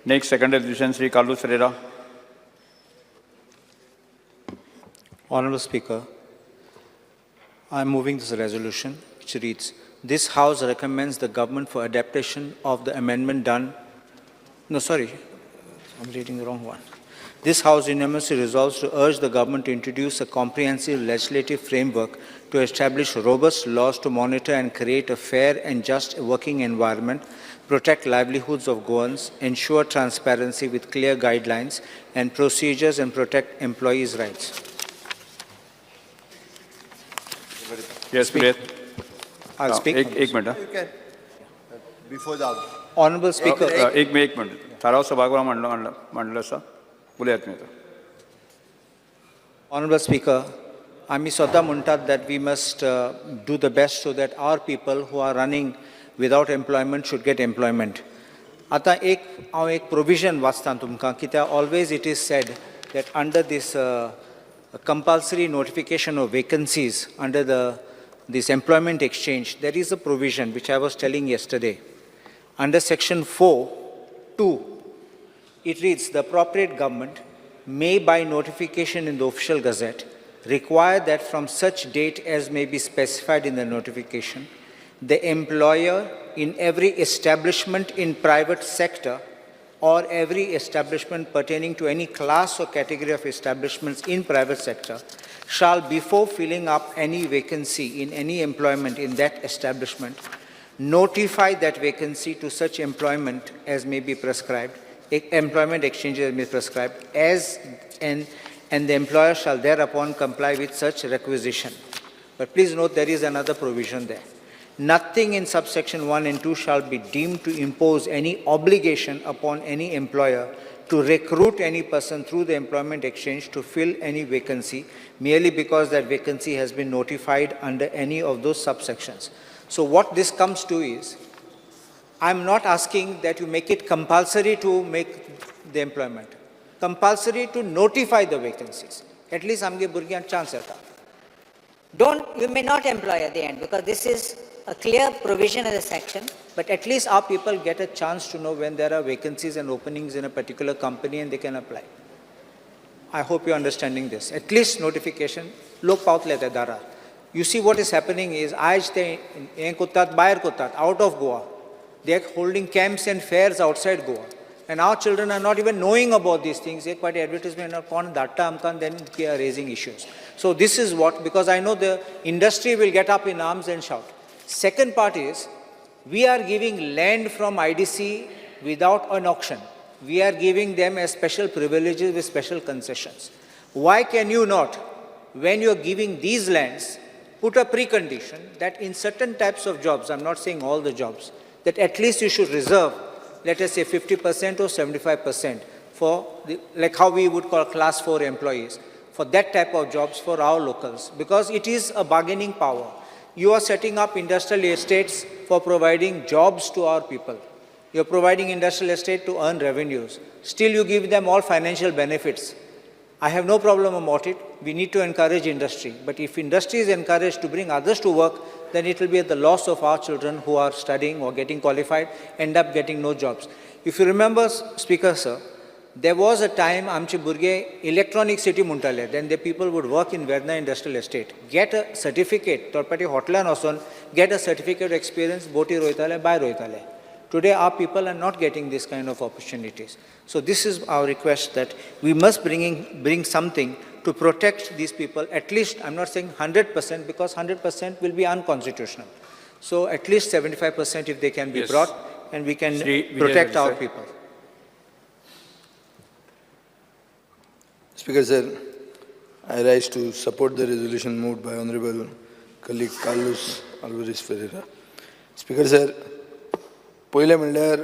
Next second resolution, Shri Carlos Ferreira. Honorable Speaker, I am moving this resolution, which reads, this House recommends the government for adaptation of the amendment done. No, sorry, I'm reading the wrong one. This House unanimously resolves to urge the government to introduce a comprehensive legislative framework to establish robust laws to monitor and create a fair and just working environment, protect livelihoods of Goans, ensure transparency with clear guidelines and procedures, and protect employees' rights. Yes, Speak. I'll speak. एक एक minute. You can, before the, Honorable Speaker, एक एक minute, थाराव सभागृहात मांडलो मांडलो मांडलो आसा, उलयात तुमी आतां. Honorable Speaker, आमी स्वता म्हणटात that we must do the best so that our people who are running without employment should get employment. आतां एक हांव एक प्रोविजन वाचता तुमकां, कित्याक always it is said that under this compulsory notification of vacancies under the this employment exchange, there is a provision which I was telling yesterday. Under section 4(2), it reads, the appropriate government may by notification in the official gazette require that from such date as may be specified in the notification, the employer in every establishment in private sector or every establishment pertaining to any class or category of establishments in private sector shall, before filling up any vacancy in any employment in that establishment, notify that vacancy to such employment as may be prescribed, employment exchanges as may be prescribed, as and the employer shall thereupon comply with such requisition. But please note there is another provision there. Nothing in subsection 1 and 2 shall be deemed to impose any obligation upon any employer to recruit any person through the employment exchange to fill any vacancy merely because that vacancy has been notified under any of those subsections. So what this comes to is, I'm not asking that you make it compulsory to make the employment, compulsory to notify the vacancies. At least आमगे भुरग्यांक chance येता. Don't, you may not employ at the end because this is a clear provision of the section. But at least our people get a chance to know when there are vacancies and openings in a particular company and they can apply. I hope you're understanding this. At least notification, लोक पावतले त्या दारार. You see what is happening is, आयज ते हें करतात, भायर करतात, out of Goa. They are holding camps and fairs outside Goa. And our children are not even knowing about these things. एक फावटी advertisement कोण धाडटा आमकां, then they are raising issues. So this is what, because I know the industry will get up in arms and shout. Second part is, we are giving land from IDC without an auction. We are giving them as special privileges with special concessions. Why can you not, when you are giving these lands, put a precondition that in certain types of jobs, I'm not saying all the jobs, that at least you should reserve, let us say 50% or 75% for, the, like how we would call class 4 employees, for that type of jobs for our locals, because it is a bargaining power. You are setting up industrial estates for providing jobs to our people. You're providing industrial estate to earn revenues. Still, you give them all financial benefits. I have no problem about it. We need to encourage industry. But if industry is encouraged to bring others to work, then it will be at the loss of our children who are studying or getting qualified, end up getting no jobs. If you remember, Speaker sir, there was a time आमचे भुरगे electronic city म्हणटाले, then the people would work in Verna Industrial Estate, get a certificate, थोडे हॉटेलान वचून get a certificate experience, बोटीर वयताले, भायर वयताले. Today, our people are not getting this kind of opportunities. So this is our request that we must bring something to protect these people, at least, I'm not saying 100% because 100% will be unconstitutional. So at least 75% if they can be brought and we can Shri Vijay protect our Sardesai. People. Speaker sir, I rise to support the resolution moved by Honorable colleague Carlos Alvares Ferreira. Speaker sir, पयलें म्हणल्यार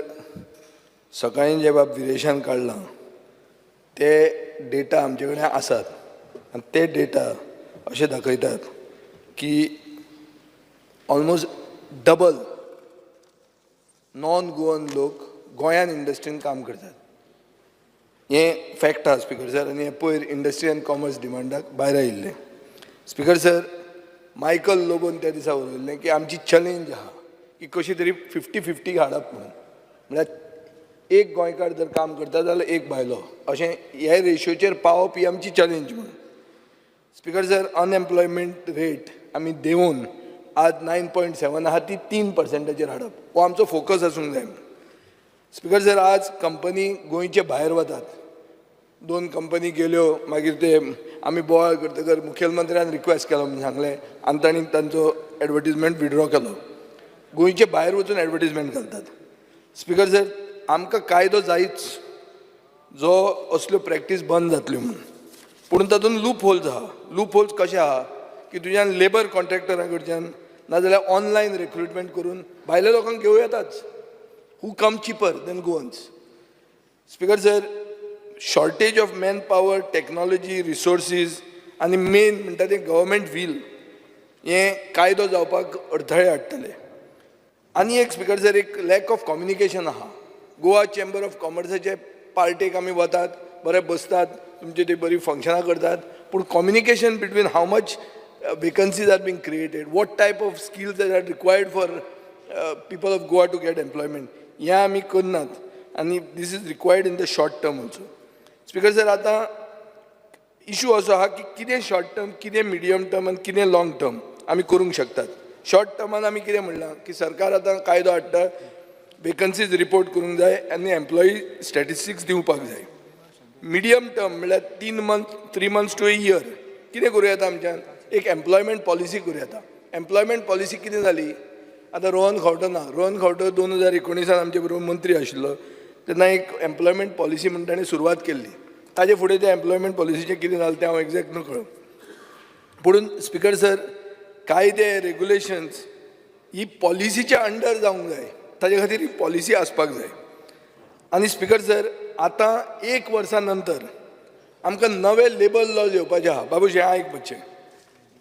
सकाळीं जे बाब विरेशान काडलां ते data आमचे कडेन आसात आनी ते डेटा अशें दाखयतात की ऑलमोस्ट डबल नॉन गोवन लोक गोंयान इंडस्ट्रीन काम करतात. हें फॅक्ट आहा स्पीकर सर, आनी हें पयर इंडस्ट्री आनी कॉमर्स डिमांडाक भायर आयिल्लें. स्पीकर सर, मायकल लोबोन त्या दिसा उलयल्लें की आमची चॅलेंज आहा की कशी तरी 50-50 हाडप म्हणून, म्हळ्यार एक गोंयकार जर काम करता जाल्यार एक भायलो, अशें हे रेशोचेर पावप ही आमची चॅलेंज म्हणून. स्पिकर सर, अनएम्प्लॉयमेंट रेट आमी देंवोवन आज 9.7 आहा, ती 3 पर्संटाचेर हाडप हो आमचो फोकस आसूंक जाय. स्पिकर सर, आज कंपनी गोंयचे भायर वतात. दोन कंपनी गेल्यो, मागीर ते आमी बोवाळ करतकर मुखेलमंत्र्यान रिक्वेस्ट केलो म्हणून सांगलें आनी तांणी तांचो एडवर्टीजमेंट विड्रॉ केलो. गोंयचे भायर वचून एडवर्टीजमेंट घालतात. स्पिकर सर, आमकां कायदो जायच जो असल्यो प्रॅक्टीस बंद जातल्यो म्हणून, पूण तातूंत लूप होल्स आहा. लूप होल्स कशे आहा की तुज्यान लेबर कॉन्ट्रॅक्टरा कडच्यान नाजाल्यार ऑनलायन रिक्रुटमेंट करून भायल्या लोकांक घेवं येताच, who come cheaper than Goans. Speaker sir, shortage of man power, technology, resources आनी मेन म्हणटा तें गव्हर्मेंट वील हें कायदो जावपाक अडथळे हाडटले. आनी एक, स्पिकर सर, एक लॅक ऑफ कम्युनिकेशन आहा. गोवा चेंबर ऑफ कॉमर्साचे पार्टेक आमी वतात, बरे बसतात, तुमची ती बरी फंक्शनां करतात, पूण communication between how much vacancies are being created, what type of skills are required for people of Goa to get employment, हें आमी करनात आनी this is required in the short term also. Speaker sir, आतां issue असो आहा की कितें short term, कितें मिडियम टर्म आनी कितें लॉंग टर्म आमी करूंक शकतात. शॉर्ट टर्मान आमी कितें म्हणलां की सरकार आतां कायदो हाडटा, वेकन्सीज रिपोर्ट करूंक जाय आनी एम्प्लॉई स्टॅटिस्टिक्स दिवपाक जाय. मिडियम टर्म म्हणल्यार 3 month, 3 months to a year, कितें करूं येता आमच्यान? एक एम्प्लॉयमेंट पॉलिसी करूं येता. एम्प्लॉयमेंट पॉलिसी कितें जाली? आतां रोहन खंवटो ना. रोहन खंवटो 2019 आमचे बरोबर मंत्री आशिल्लो तेन्ना एक एम्प्लॉयमेंट पॉलिसी म्हूण ताणें सुरवात केल्ली. ताजे फुडें त्या एम्प्लॉयमेंट पॉलिसीचें कितें जालें तें हांव एग्जॅक्ट नकळो. पुणून स्पिकर सर, कायदे, रेगुलेशन्स ही पॉलिसीच्या अंडर जावंक जाय. ताजे खातीर ही पॉलिसी आसपाक जाय. आनी स्पिकर सर, आतां एक वर्सा नंतर आमकां नवे लेबर लॉज येवपाचे आहा. बाबूश, हें आयक मातशें.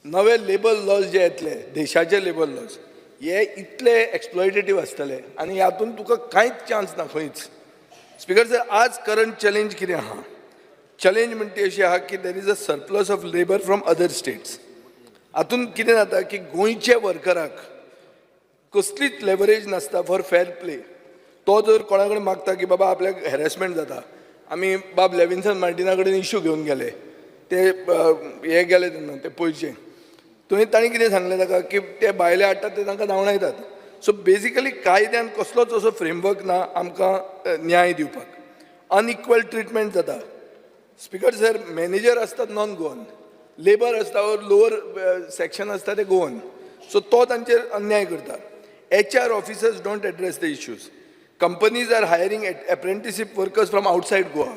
नवे लेबर लॉज जे येतले, देशाचे लेबर लॉज हे इतले एक्सप्लॉयटेटीव आसतले आनी हातून तुका कांयच चान्स ना खंयच. स्पिकर सर, आज करंट चॅलेंज कितें आहा? चॅलेंज म्हणटा ती अशी आहा की there is a surplus of labour from other states. हातून कितें जाता की गोंयचे वर्कराक कसलीच लेवरेज नासता फॉर फेर प्ले. तो जर कोणा कडेन मागता की बाबा आपल्याक हॅरेसमेंट जाता, आमी बाब लेविन्सन मार्टिना कडेन इश्यू घेवन गेले, ते हे गेले तेन्ना ते पयशे थंय तांणी कितें सांगलें ताका की ते भायले हाडटात, ते तांकां धांवडायतात. सो बेजिकली कायद्यान कसलोच असो फ्रेमवर्क ना आमकां न्याय दिवपाक. अनइक्वल ट्रिटमेंट जाता. स्पिकर सर, मॅनेजर आसतात नॉन गोवन, लेबर आसता ओर लोअर सेक्शन आसता ते गोवन, सो तो तांचेर अन्याय करता. HR officers don't address the issues. Companies are hiring apprenticeship workers from outside Goa.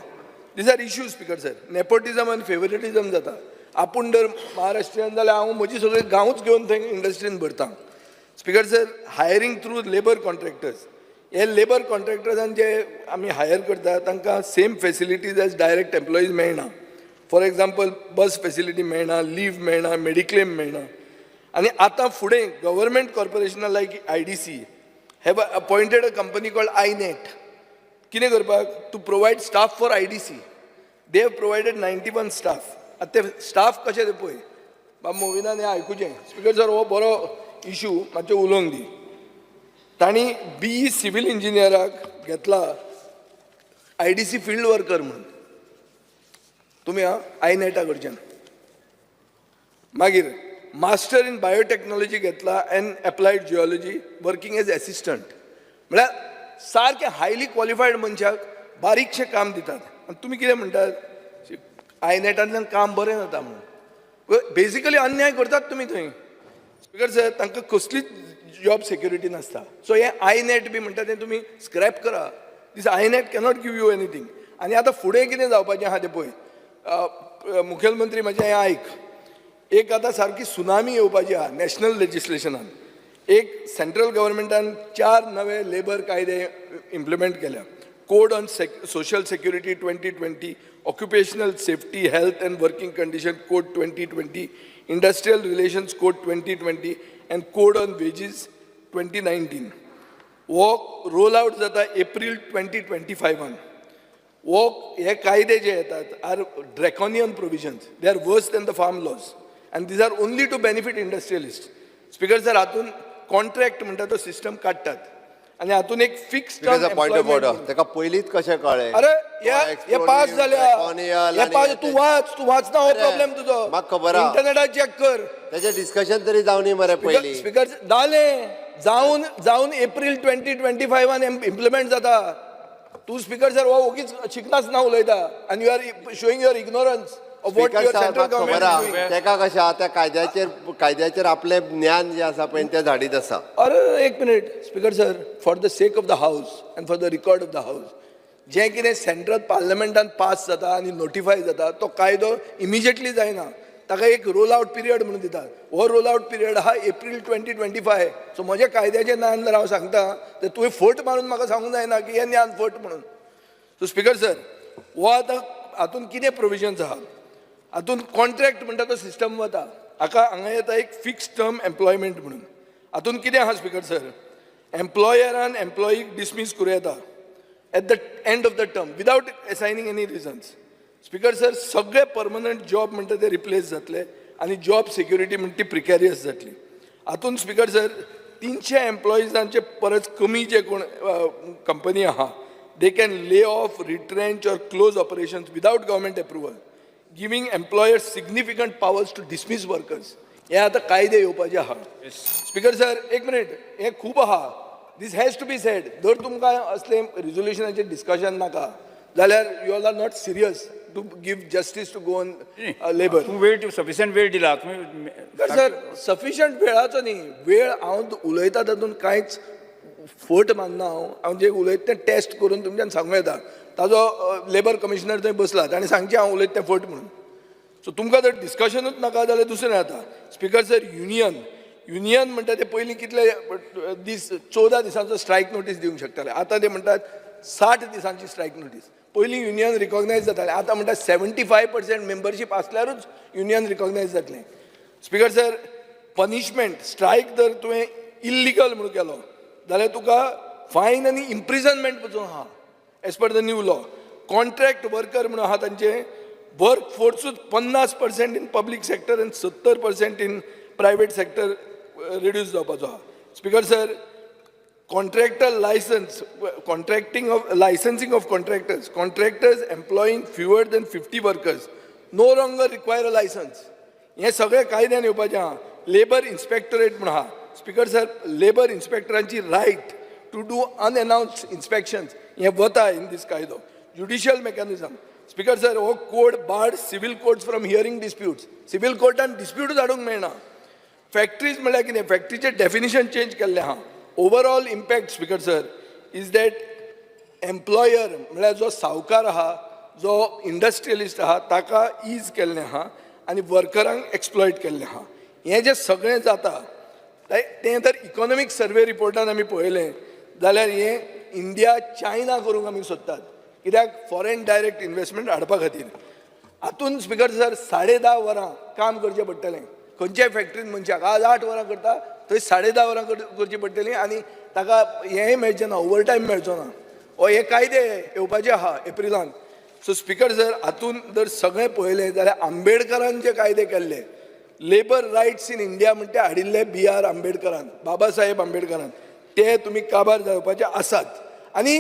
These are issues, Speaker sir. Nepotism आनी फेवरेटिजम जाता. आपूण जर महाराष्ट्रीयन जाल्यार हांव म्हजी सगळी गांवूच घेवन थंय इंडस्ट्रीन भरता. Speaker sir, hiring through labour contractors, हे लेबर कॉन्ट्रॅक्टर्सान जे आमी हायर करता तांकां same facilities as direct employees मेळना. फॉर एग्जाम्पल, बस फेसिलिटी मेळना, लीव मेळना, मेडिक्लेम मेळना. आनी आतां फुडें government कॉर्पोरेशनां like IDC have appointed a company called iNet. कितें करपाक? To provide staff for IDC. They have provided 91 staff. आतां ते स्टाफ कशे ते पळय. बाब मोविनान हें आयकुचें. स्पिकर सर, हो बरो इशू, मातशें उलोवंक दी. तांणी बीई सिवील इंजिनियराक घेतला आयडीसी फिल्ड वर्कर म्हणून तुमी आं आयनॅटा कडच्यान. मागीर मास्टर इन बायोटॅक्नॉलॉजी घेतला and applied geology, working as assistant. म्हळ्यार सारकें हायली क्वॉलिफायड मनशाक बारीकशें काम दितात आनी तुमी कितें म्हणटात, आयनॅटांतल्यान काम बरें जाता म्हणून. बेजिकली अन्याय करतात तुमी थंय. स्पिकर सर, तांकां कसलीच जॉब सेक्युरिटी नासता. सो हें आयनॅट बी म्हणटा तें तुमी स्क्रॅप करा. दीस आयनॅट कॅनॉट give you anything. आनी आतां फुडें कितें जावपाचें आहा तें पळय. मुखेलमंत्री, म्हजें हें आयक. एक आतां सारकी सुनामी येवपाची आहा नॅशनल लेजिस्लेशनान. एक सेंट्रल गव्हर्मेंटान चार नवे लेबर कायदे इम्प्लिमेंट केल्या: Code on Social Security 2020, Occupational Safety, Health and Working Condition Code 2020, Industrial Relations Code 2020 and Code on Wages 2019. हो रोल आउट जाता एप्रील 2025 . हो हे कायदे जे येतात are draconian provisions. They are worse than the farm laws and these are only to benefit industrialist. Speaker sir, हातून contract म्हणटा तो system काडटात. आनी हातून एक fix point of order ताका पयलींच कशें कळ्ळें? अरे हे पास जाल्या, हे पास, तूं वाच, तूं वाचना हो प्रॉब्लेम तुजो. म्हाका खबर आहा. इंटरनेटार चॅक कर. तेजें डिस्कशन तरी जावनी मरे पयलीं. स्पीकर, जालें, जावन जावन एप्रील 2025 इम्प्लिमेंट जाता. तूं स्पीकर सर हो ओगीच शिकनासतना उलयता आनी you are showing your ignorance of what speaker your साहेब, सेंट्रल म्हाका खबर आहा गव्हर्मेंट. तेका कशें आहा, त्या कायद्याचेर आपलें ज्ञान जें आसा पळय तें झाडीत आसा. अरे एक minute speaker sir, for the sake of the house and for the record of the house, जें कितें सेंट्रल पार्लमेंटान पास जाता आनी नोटिफाय जाता तो कायदो इमिजिएटली जायना, ताका एक रोल आवट पिरियड म्हणून दितात. हो रोल आवट पिरियड आहा एप्रील 2025. सो म्हज्या कायद्याचें ज्ञान जर हांव सांगता तर तुवें फट मारून म्हाका सांगूंक जायना की हें ज्ञान फट म्हणून. सो स्पीकर सर, हो आतां हातून कितें प्रोविजन्स आहा, हातून कॉन्ट्रॅक्ट म्हणटा तो सिस्टम वता. हाका हांगा येता एक फिक्स टर्म एम्प्लॉयमेंट म्हणून. हातून कितें आहा स्पीकर सर, एम्प्लॉयरान एम्प्लॉईक डिसमीस करूं येता at the end of the term without assigning any reasons. Speaker sir, सगळे परमनंट जॉब म्हणटा ते रिप्लेस जातले आनी जॉब सिक्युरिटी म्हणटा ती प्रिकॅरियस जातली. हातून स्पीकर सर, 300 एम्प्लॉइजांचे परस कमी जे कोण कंपनी आहा, they can lay off, retrench or close operations without government approval, giving employers significant powers to dismiss workers. हे आतां कायदे येवपाचे आहा. स्पीकर सर, एक मिनीट, हें खूब आहा, this has to be said. जर तुमकां असलें रिजोल्युशनाचें डिस्कशन नाका जाल्यार you all are not serious to give justice to Goan labour. तूं वेळ सफिशियंट वेळ दिला तुमी. सर, सफिशियंट वेळाचो न्ही, वेळ हांव उलयता तातूंत कांयच फट मानना. हांव हांव जें उलयता तें टेस्ट करून तुमच्यान सांगूं येता. ताजो लेबर कमिशनर थंय बसला, ताणें सांगचें हांव उलयता तें फट म्हणून. सो तुमकां जर डिस्कशनूच नाका जाल्यार दुसरें जाता. स्पीकर सर, युनियन म्हणटा ते पयलीं कितले दीस, 14 दिसांचो स्ट्रायक नोटीस दिवंक शकताले, आतां ते म्हणटात 60 दिसांची स्ट्रायक नोटीस. पयलीं युनियन रिकॉग्नायज जातालें, आतां म्हणटात 75% मेंबरशीप आसल्यारूच युनियन रिकॉग्नायज जातलें. स्पीकर सर, पनिशमेंट, स्ट्रायक जर तुवें इल्लिगल म्हणून केलो जाल्यार तुका फायन आनी इम्प्रिजनमेंट पसून आहा as per the new law. Contract worker म्हणून आहा, तांचे वर्क फोर्सूच 50% इन पब्लीक सेक्टर आनी 70% इन प्रायवेट सेक्टर रिड्यूस जावपाचो आहा. Speaker sir, contractor license, contracting of licensing of contractors, contractors employing fewer than 50 workers no longer require a license. हे सगळे कायद्यान येवपाचें आहा. लेबर इन्स्पेक्टरेट म्हूण आहा. स्पीकर सर, लेबर इन्स्पेक्टरांची right to do unannounced inspections हें वता इन दीस कायदो. ज्युडिशियल मेकॅनिजम, स्पीकर सर, हो code bar civil courts from hearing disputes. Civil कोर्टान डिस्प्यूटूच हाडूंक मेळना. फॅक्टरीज म्हणल्यार कितें, फॅक्टरीचें डेफिनेशन चेंज केल्लें आहा. Overall impact, speaker sir, is that employer म्हणल्यार जो सावकार आहा, जो इंडस्ट्रियलिस्ट आहा, ताका is केल्लें आहा आनी वर्करांक एक्सप्लॉयट केल्लें आहा. हें जें सगळें जाता तें जर इकॉनॉमीक सर्वे रिपोर्टान आमी पळयलें जाल्यार हें इंडिया चायना करूंक आमी सोदतात, कित्याक फॉरेन डायरेक्ट इन्वेस्टमेंट हाडपा खातीर. हातून स्पीकर सर, 10.5 वरां काम करचें पडटलें खंयच्याय फॅक्टरीन मनशाक. आज 8 वरां करता थंय 10.5 वरां करचीं पडटलीं आनी ताका हेंय मेळचें ना, ओवर टायम मेळचो ना. हो हे कायदे येवपाचे आहा एप्रिलान. सो स्पीकर सर, हातून जर सगळें पळयलें जाल्यार आंबेडकरान जे कायदे केल्ले, लेबर रायट्स इन इंडिया म्हणटे हाडिल्ले बी are आंबेडकरान, बाबा साहेब आंबेडकरान, ते तुमी काबार जावपाचे आसात. आनी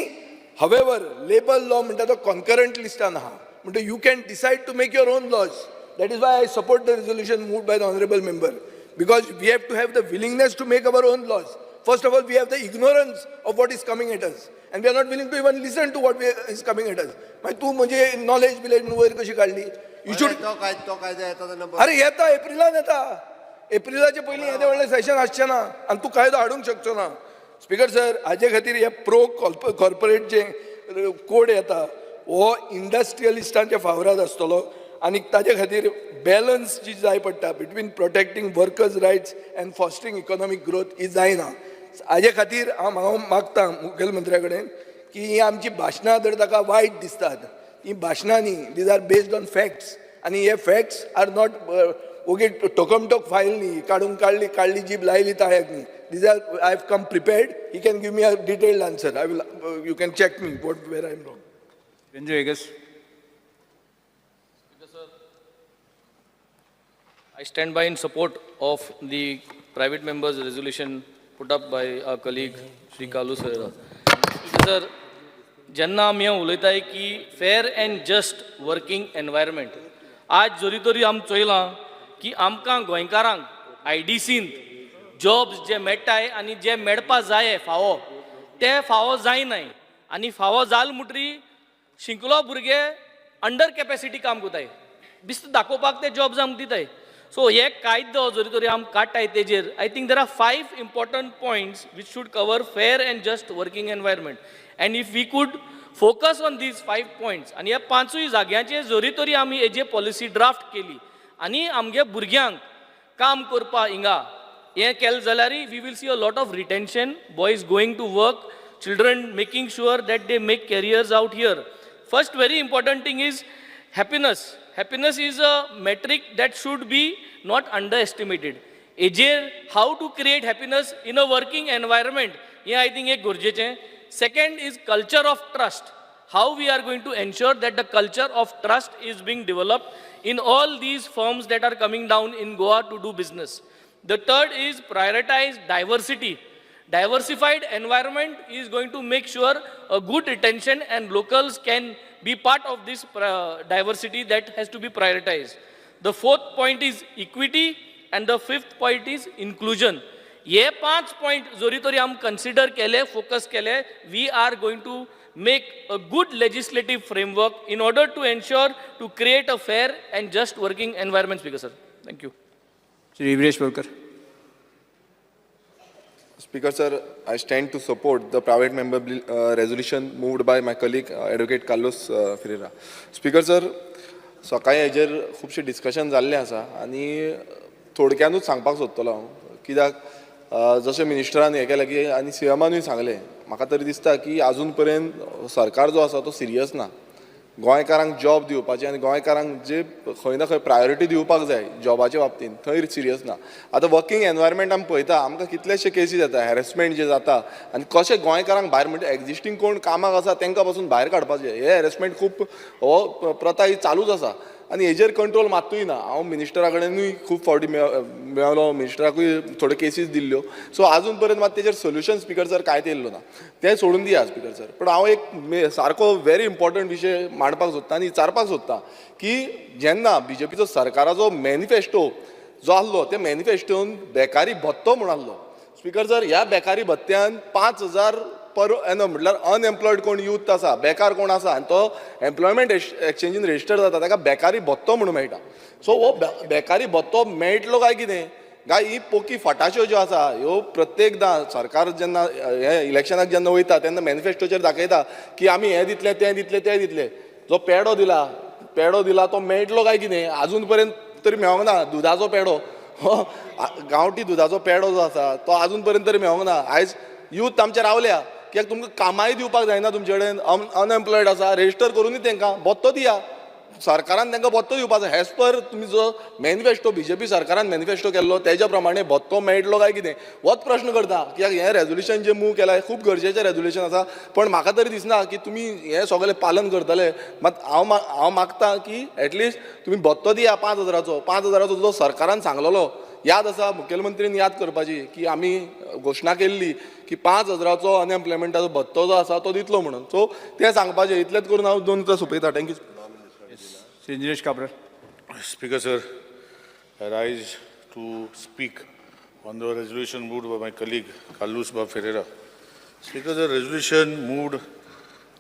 हवेवर लेबर लॉ म्हणटा तो कॉन्करंट लिस्टान आहा, म्हणटा you can decide to make your own laws. That is why I support the resolution moved by the honourable member, because we have to have the willingness to make our own laws. First of all, we have the ignorance of what is coming at us and we are not willing to even listen to what is coming at us. मागीर तूं म्हणजे knowledge बिलेज म्हणून वयर कशी काडली? You should तो कायदो येता तेन्ना अरे येता, एप्रिलान येता. एप्रिलाचे पयलीं येदें व्हडलें सेशन आसचें ना आनी तूं कायदो हाडूंक शकचो ना. स्पीकर सर, हाजे खातीर हे प्रो कॉर्पोरेट जे कोड येता हो इंडस्ट्रियलिस्टांच्या फावराद आसतलो आनी ताजे खातीर बॅलन्स जी जाय पडटा between protecting workers rights and fostering economic growth ही जायना. हाजे खातीर हांव मागता मुखेलमंत्र्या कडेन की ही आमची भाशणां जर ताका वायट दिसतात, ही भाशणां न्ही, these are based on facts आनी हे फॅक्ट्स are not ओगी टोकमटोक फायल न्ही, काडून काडली काडली जीब लायली ताळ्याक न्ही. These are, I have come prepared. He can give me a detailed answer. I will, you can check me what where I am wrong. Venzy Viegas. I stand by in support of the private members resolution put up by our colleague Shri Carlos Ferreira. Sir, जेन्ना आमी हें उलयताय की fair and just working environment, आज जरी तरी आमी चोयलां की आमकां गोंयकारांक I D सींत जॉब्स जे मेळटाय आनी जे मेळपा जाय फावो ते फावो जायनाय आनी फावो जाल म्हणटरी शिकलो भुरगे अंडर कॅपॅसिटी काम करताय, बिस्त दाखोवपाक ते जॉब्स आमकां दिताय. सो हे कायदो जरी तरी आमी काडटाय तेजेर I think there are five important points which should cover fair and just working environment, and if we could focus on these five points आनी ह्या पांचूय जाग्यांचेर जरी तरी आमी हेजे पॉलिसी ड्राफ्ट केली आनी आमगे भुरग्यांक काम करपा हिंगा हें केलें जाल्यार we will see a lot of retention, boys going to work, children making sure that they make careers out here. First very important thing is happiness. Happiness is a metric that should be not underestimated. हेजेर how to create happiness in a working environment हें I think एक गरजेचें. Second is culture of trust. How we are going to ensure that the culture of trust is being developed in all these firms that are coming down in Goa to do business. The third is prioritize diversity. Diversified environment is going to make sure a good retention and locals can be part of this diversity that has to be prioritized. The fourth point is equity and the fifth point is inclusion. हे पांच point जरी तरी आमी consider केले, focus केले, we are going to make a good legislative framework in order to ensure to create a fair and just working environment. Speaker sir, thank you. Shri Viresh Borkar. Speaker sir, I stand to support the private member bill, resolution moved by my colleague Advocate Carlos Ferreira. Speaker sir, सकाळी हेजेर खुबशें discussion जाल्लें आसा आनी थोडक्यानूच सांगपाक सोदतलो हांव, कित्याक जशें मिनिस्टरान हें केलें की आनी सीएमानूय सांगलें, म्हाका तरी दिसता की आजून पर्यंत सरकार जो आसा तो सिरियस ना गोंयकारांक जॉब दिवपाची आनी गोंयकारांक जे खंय ना खंय प्रायोरिटी दिवपाक जाय जॉबाच्या बाबतींत, थंय सिरियस ना. आतां वर्किंग एनवायरमेंट आमी पळयता, आमकां कितलेशे केसी जाता, हॅरेसमेंट जे जाता आनी कशें गोंयकारांक भायर, म्हणजे एग्जिस्टींग कोण कामाक आसा तांकां पासून भायर काडपाचें, हे हॅरेसमेंट खूब हो प्रथा ही चालूच आसा आनी हेजेर कंट्रोल मात्तूय ना. हांव मिनिस्टरा कडेनूय खूब फावटी मेळ्ळो, मिनिस्टराकूय थोड्यो केसीस दिल्ल्यो. सो आजून पर्यंत मात तेजेर सोल्युशन स्पिकर सर कांयच येयल्लो ना, तें सोडून दिया स्पिकर सर. पूण हांव एक सारको व्हेरी इम्पॉर्टंट विशय मांडपाक सोदता आनी विचारपाक सोदता की जेन्ना बीजेपीचो सरकाराचो मॅनिफेस्टो जो आसलो त्या मॅनिफेस्टोन बेकारी भत्तो म्हूण आसलो. स्पिकर सर, ह्या बेकारी भत्त्यान 5,000 पर एनम, म्हटल्यार अनएम्प्लॉयड कोण यूथ आसा, बेकार कोण आसा आनी तो एम्प्लॉयमेंट एक्सचेंजीन रजिस्टर जाता ताका बेकारी भत्तो म्हणून मेळटा. सो हो बेकारी भत्तो मेळटलो काय कितें काय ही पोकी फटाश्यो ज्यो आसा ह्यो प्रत्येकदां सरकार जेन्ना हे इलेक्शनाक जेन्ना वयता तेन्ना मॅनिफेस्टोचेर दाखयता की आमी हें दितले, तें दितले, तें दितले. जो पेडो दिला, पेडो दिला तो मेळटलो काय कितें, आजून पर्यंत तरी मेळोंक ना. दुदाचो पेडो, हो गांवठी दुदाचो पेडो जो आसा तो आजून पर्यंत तरी मेळोंक ना. आयज यूथ आमचे रावल्या कित्याक तुमकां कामाय दिवपाक जायना, तुमचे कडेन अनएम्प्लॉयड आसा, रजिस्टर करुनूय तांकां भत्तो दिया, सरकारान तांकां भत्तो दिवपाचो. एज पर तुमी जो मॅनिफेस्टो बीजेपी सरकारान मॅनिफेस्टो केल्लो तेज्या प्रमाणे भत्तो मेळटलो काय कितें होच प्रश्न करता, कित्याक हें रेजोल्युशन जें मूव केलां हें खूब गरजेचें रेजोल्युशन आसा, पण म्हाका तरी दिसना की तुमी हें सगळें पालन करतले. मात हांव मागता की एटलिस्ट तुमी भत्तो दिया 5,000चो, 5,000चो जो सरकारान सांगलेलो, याद आसा मुखेलमंत्रीन याद करपाची की आमी घोशणा केल्ली की 5,000चो अनएम्प्लॉयमेंटाचो भत्तो जो आसा तो दितलो म्हणून. सो तें सांगपाचें, इतलेंच करून हांव दोन उतरां सोंपयता. Thank you. Shri Nilesh Cabral. Speaker sir, I rise to speak on the resolution moved by my colleague Carlos Ferreira. Speaker, the resolution moved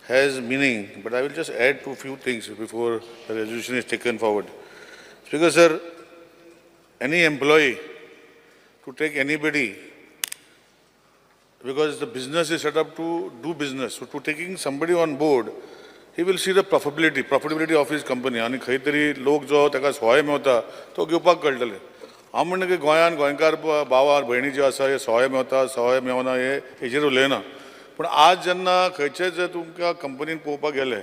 has meaning, but I will just add to few things before the resolution is taken forward. Speaker sir, any employee to take anybody, because the business is set up to do business, so to taking somebody on board, he will see the profitability of his company. आनी खंय तरी लोक जो ताका सोय मेवता तो घेवपाक कळटलें. हांव म्हणटा की गोंयांत गोंयकार भाव भयणी ज्यो आसा हे सोय मेवता, सोय मेवना हे हेजेर उलयना, पूण आज जेन्ना खंयचेच जर तुमकां कंपनीन पळोवपाक गेले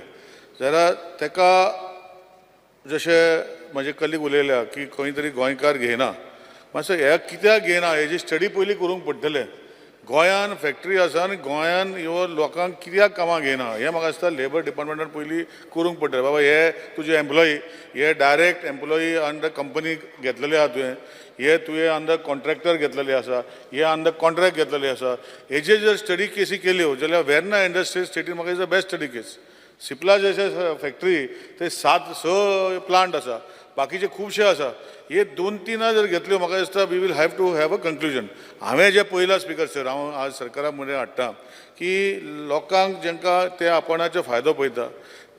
जाल्यार ताका जशें म्हजे कलीग उलयल्या की खंय तरी गोंयकार घेयना, मातसो हे कित्याक घेयना हेजी स्टडी पयलीं करूंक पडटलें. गोंयान फॅक्टरी आसा आनी गोंयान ह्यो लोकांक कित्याक कामां घेयना हें म्हाका दिसता लेबर डिपार्टमेंटान पयलीं करूंक पडटलें. बाबा हे तुजे एम्प्लॉई, हे डायरेक्ट एम्प्लॉई अंडर कंपनी घेतलेले आहा तुवें, हे तुवें अंडर कॉन्ट्रॅक्टर घेतलेले आसा, हे अंडर कॉन्ट्रॅक्ट घेतलेले आसा. हेजेर जर स्टडी केसी केल्यो जाल्यार वेर्ना इंडस्ट्रीज स्टेटीन म्हाका दिसता बेस्ट स्टडी केस. सिप्ला जशे फॅक्टरी ते 7-6 प्लांट आसा, बाकीचे खुबशे आसा. हे 2-3 जर घेतल्यो म्हाका दिसता we will have to have a conclusion. हांवें जें पळयलां स्पिकर सर, हांव आज सरकारा मुखार हाडटा की लोकांक जेंकां ते आपणाचो फायदो पळयता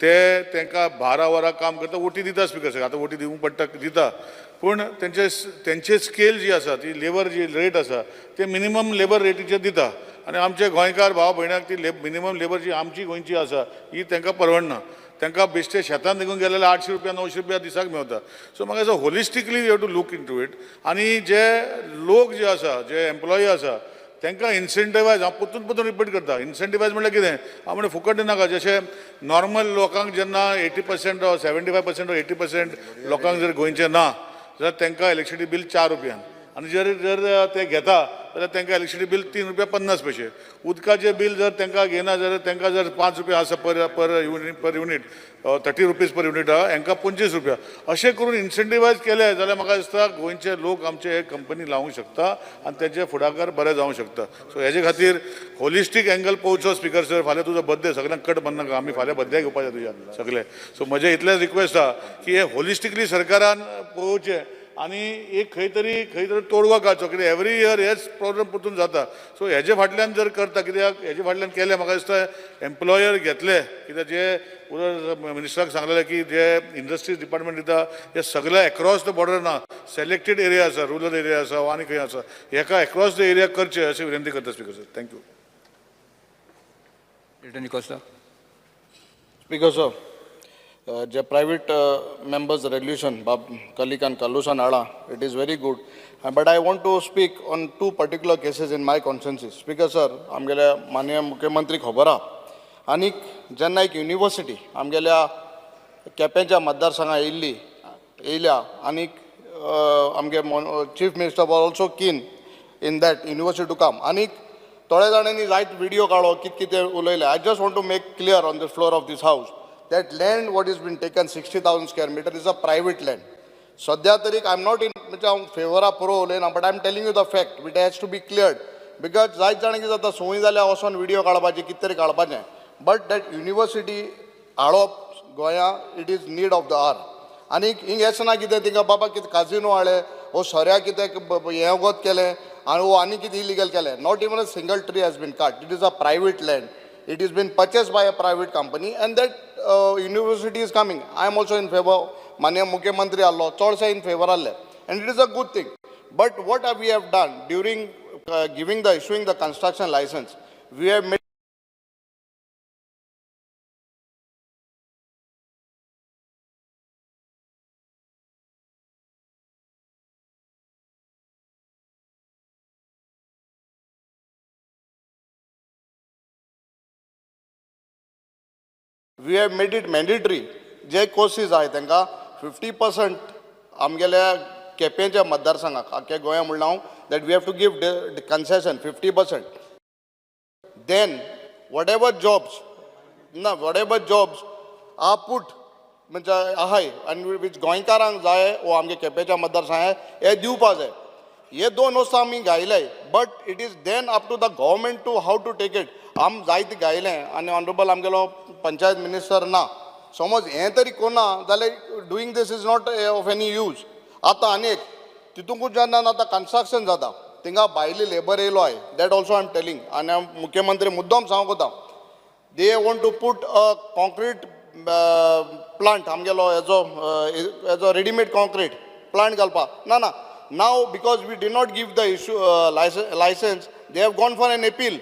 ते तांकां 12 वरां काम करता, ओटी दिता स्पिकर सर. आतां ओटी दिवंक पडटा, दिता, पूण तेंचे स्केल जी आसा ती लेबर जी रेट आसा ते मिनिमम लेबर रेटीचेर दिता आनी आमचे गोंयकार भाव भयणाक ती मिनिमम लेबर जी आमची गोंयची आसा ही तांकां परवडना. तांकां बेश्टे शेतान निघून गेले 800 रुपया 900 रुपया दिसाक मेवता. सो म्हाका दिसता holistically you have to look into it. आनी जे लोक जे आसा, जे एम्प्लॉई आसा तांकां इन्सेंटिवायज, हांव परतून परतून रिपीट करता, इन्सेंटिवायज म्हणल्यार कितें, हांव म्हणटा फुकट नाका. जशें नॉर्मल लोकांक जेन्ना 80% 75% 80% लोकांक जर गोंयचें ना जाल्यार तांकां इलेक्ट्रिसिटी बील 4 रुपयान, आनी जर जर ते घेता जाल्यार तांकां इलेक्ट्रिसिटी बील 3 रुपया 50 पयशे. उदकाचें बील जर तांकां घेयना जाल्यार तांकां जर 5 रुपया आसा per per unit per unit 30 rupees per unit आहा, हांकां 25 रुपया. अशें करून इन्सेंटिवायज केले जाल्यार म्हाका दिसता गोंयचे लोक आमचे हे कंपनी लावंक शकता आनी तेजे फुडाकार बरें जावंक शकता. सो हेजे खातीर होलिस्टीक एंगल पळोवचो स्पिकर सर. फाल्यां तुजो बड्डे, सगळ्यांक कट बांदनाका, आमी फाल्यां बड्डे घेवपाचे तुज्या सगळे. सो म्हजें इतलेंच रिक्वेस्ट आहा की हे होलिस्टिकली सरकारान पळोवचें आनी एक खंय तरी तोडगो काडचो, कित्याक एवरी इयर हेच प्रॉब्लम परतून जाता. सो हेजे फाटल्यान जर करता, कित्याक हेजे फाटल्यान केलें म्हाका दिसता एम्प्लॉयर घेतले, कित्याक जे मिनिस्टराक सांगलेलें की जे इंडस्ट्रीज डिपार्टमेंट दिता हे सगळे एक्रॉस the border ना, सिलेक्टेड एरिया आसा, रुरल एरिया आसा आनी खंय आसा, हेका एक्रॉस the area करचे अशी विनंती करता speaker sir. Thank you. Milton D'Costa. Speaker sir, J private members resolution बाब कलिकान कार्लुसान हाडला, it is very good, but I want to speak on 2 particular cases in my constituency. Speaker sir, आमगेल्या माननीय मुख्यमंत्री खबर आहा, आनीक जेन्ना एक युनिवर्सिटी आमगेल्या केपेंच्या मतदारसंघात येयल्या आनीक आमगे chief minister was also keen in that university to come. आनीक थोड्या जाणांनी जायत व्हिडियो काडलो, कितें कितें उलयलें. I just want to make clear on the floor of this house that land what is been taken 60,000 square meter is a private land. सद्या तरी I am not in, म्हणजे हांव फेवरा प्रो उलयना, but I am telling you the fact which has to be cleared. Because जायत जाणां कितें जाता, संवय जाल्यार वचोन व्हिडियो काडपाची, कितें तरी काडपाचें, बट that university हाडप गोंया it is need of the hour. आनीक हिंग हेंच ना कितें तिंगा बाबा कितें काजिनो हाडले वो सोऱ्या कितें हें वगत केलें आनी वो आनी कितें इलिगल केलें. Not even a single tree has been cut. It is a private land. It has been purchased by a private company and that university is coming. I am also in favor. माननीय मुख्यमंत्री आसलो, चडशे in favor आसले, and it is a good thing. But what we have done during giving the issuing the construction license, we have made it mandatory J courses आहाय तांकां 50% आमगेल्या केपेंच्या मतदारसंघाक, आख्या गोंया म्हणलां हांव, that we have to give concession 50%. Then whatever jobs ना, what ever jobs are put म्हणजे आहाय आनी वीच गोंयकारांक जाय वो आमगे केपेंच्या मतदारसंघाक हे दिवपा जाय. हे दोन वस्तू आमी घायले, but it is then up to the government to how to take it. आम जायते गायलें आनी ऑनरेबल आमगेलो पंचायत मिनिस्टर ना, समज हें तरी कोन्ना जाल्यार doing this is not of any use. आतां आनी एक तितूंकूच जेन्ना आतां कन्स्ट्रक्शन जाता थिंगा भायली लेबर येयलो आहाय, that also I am telling. आनी हांव मुख्यमंत्री मुद्दम सांगूंक वता, they want to put a concrete plant आमगेलो हेजो हेजो रेडीमेड कॉन्क्रीट प्लांट घालपाक. ना ना, now because we did not give the issue licence, they have gone for an appeal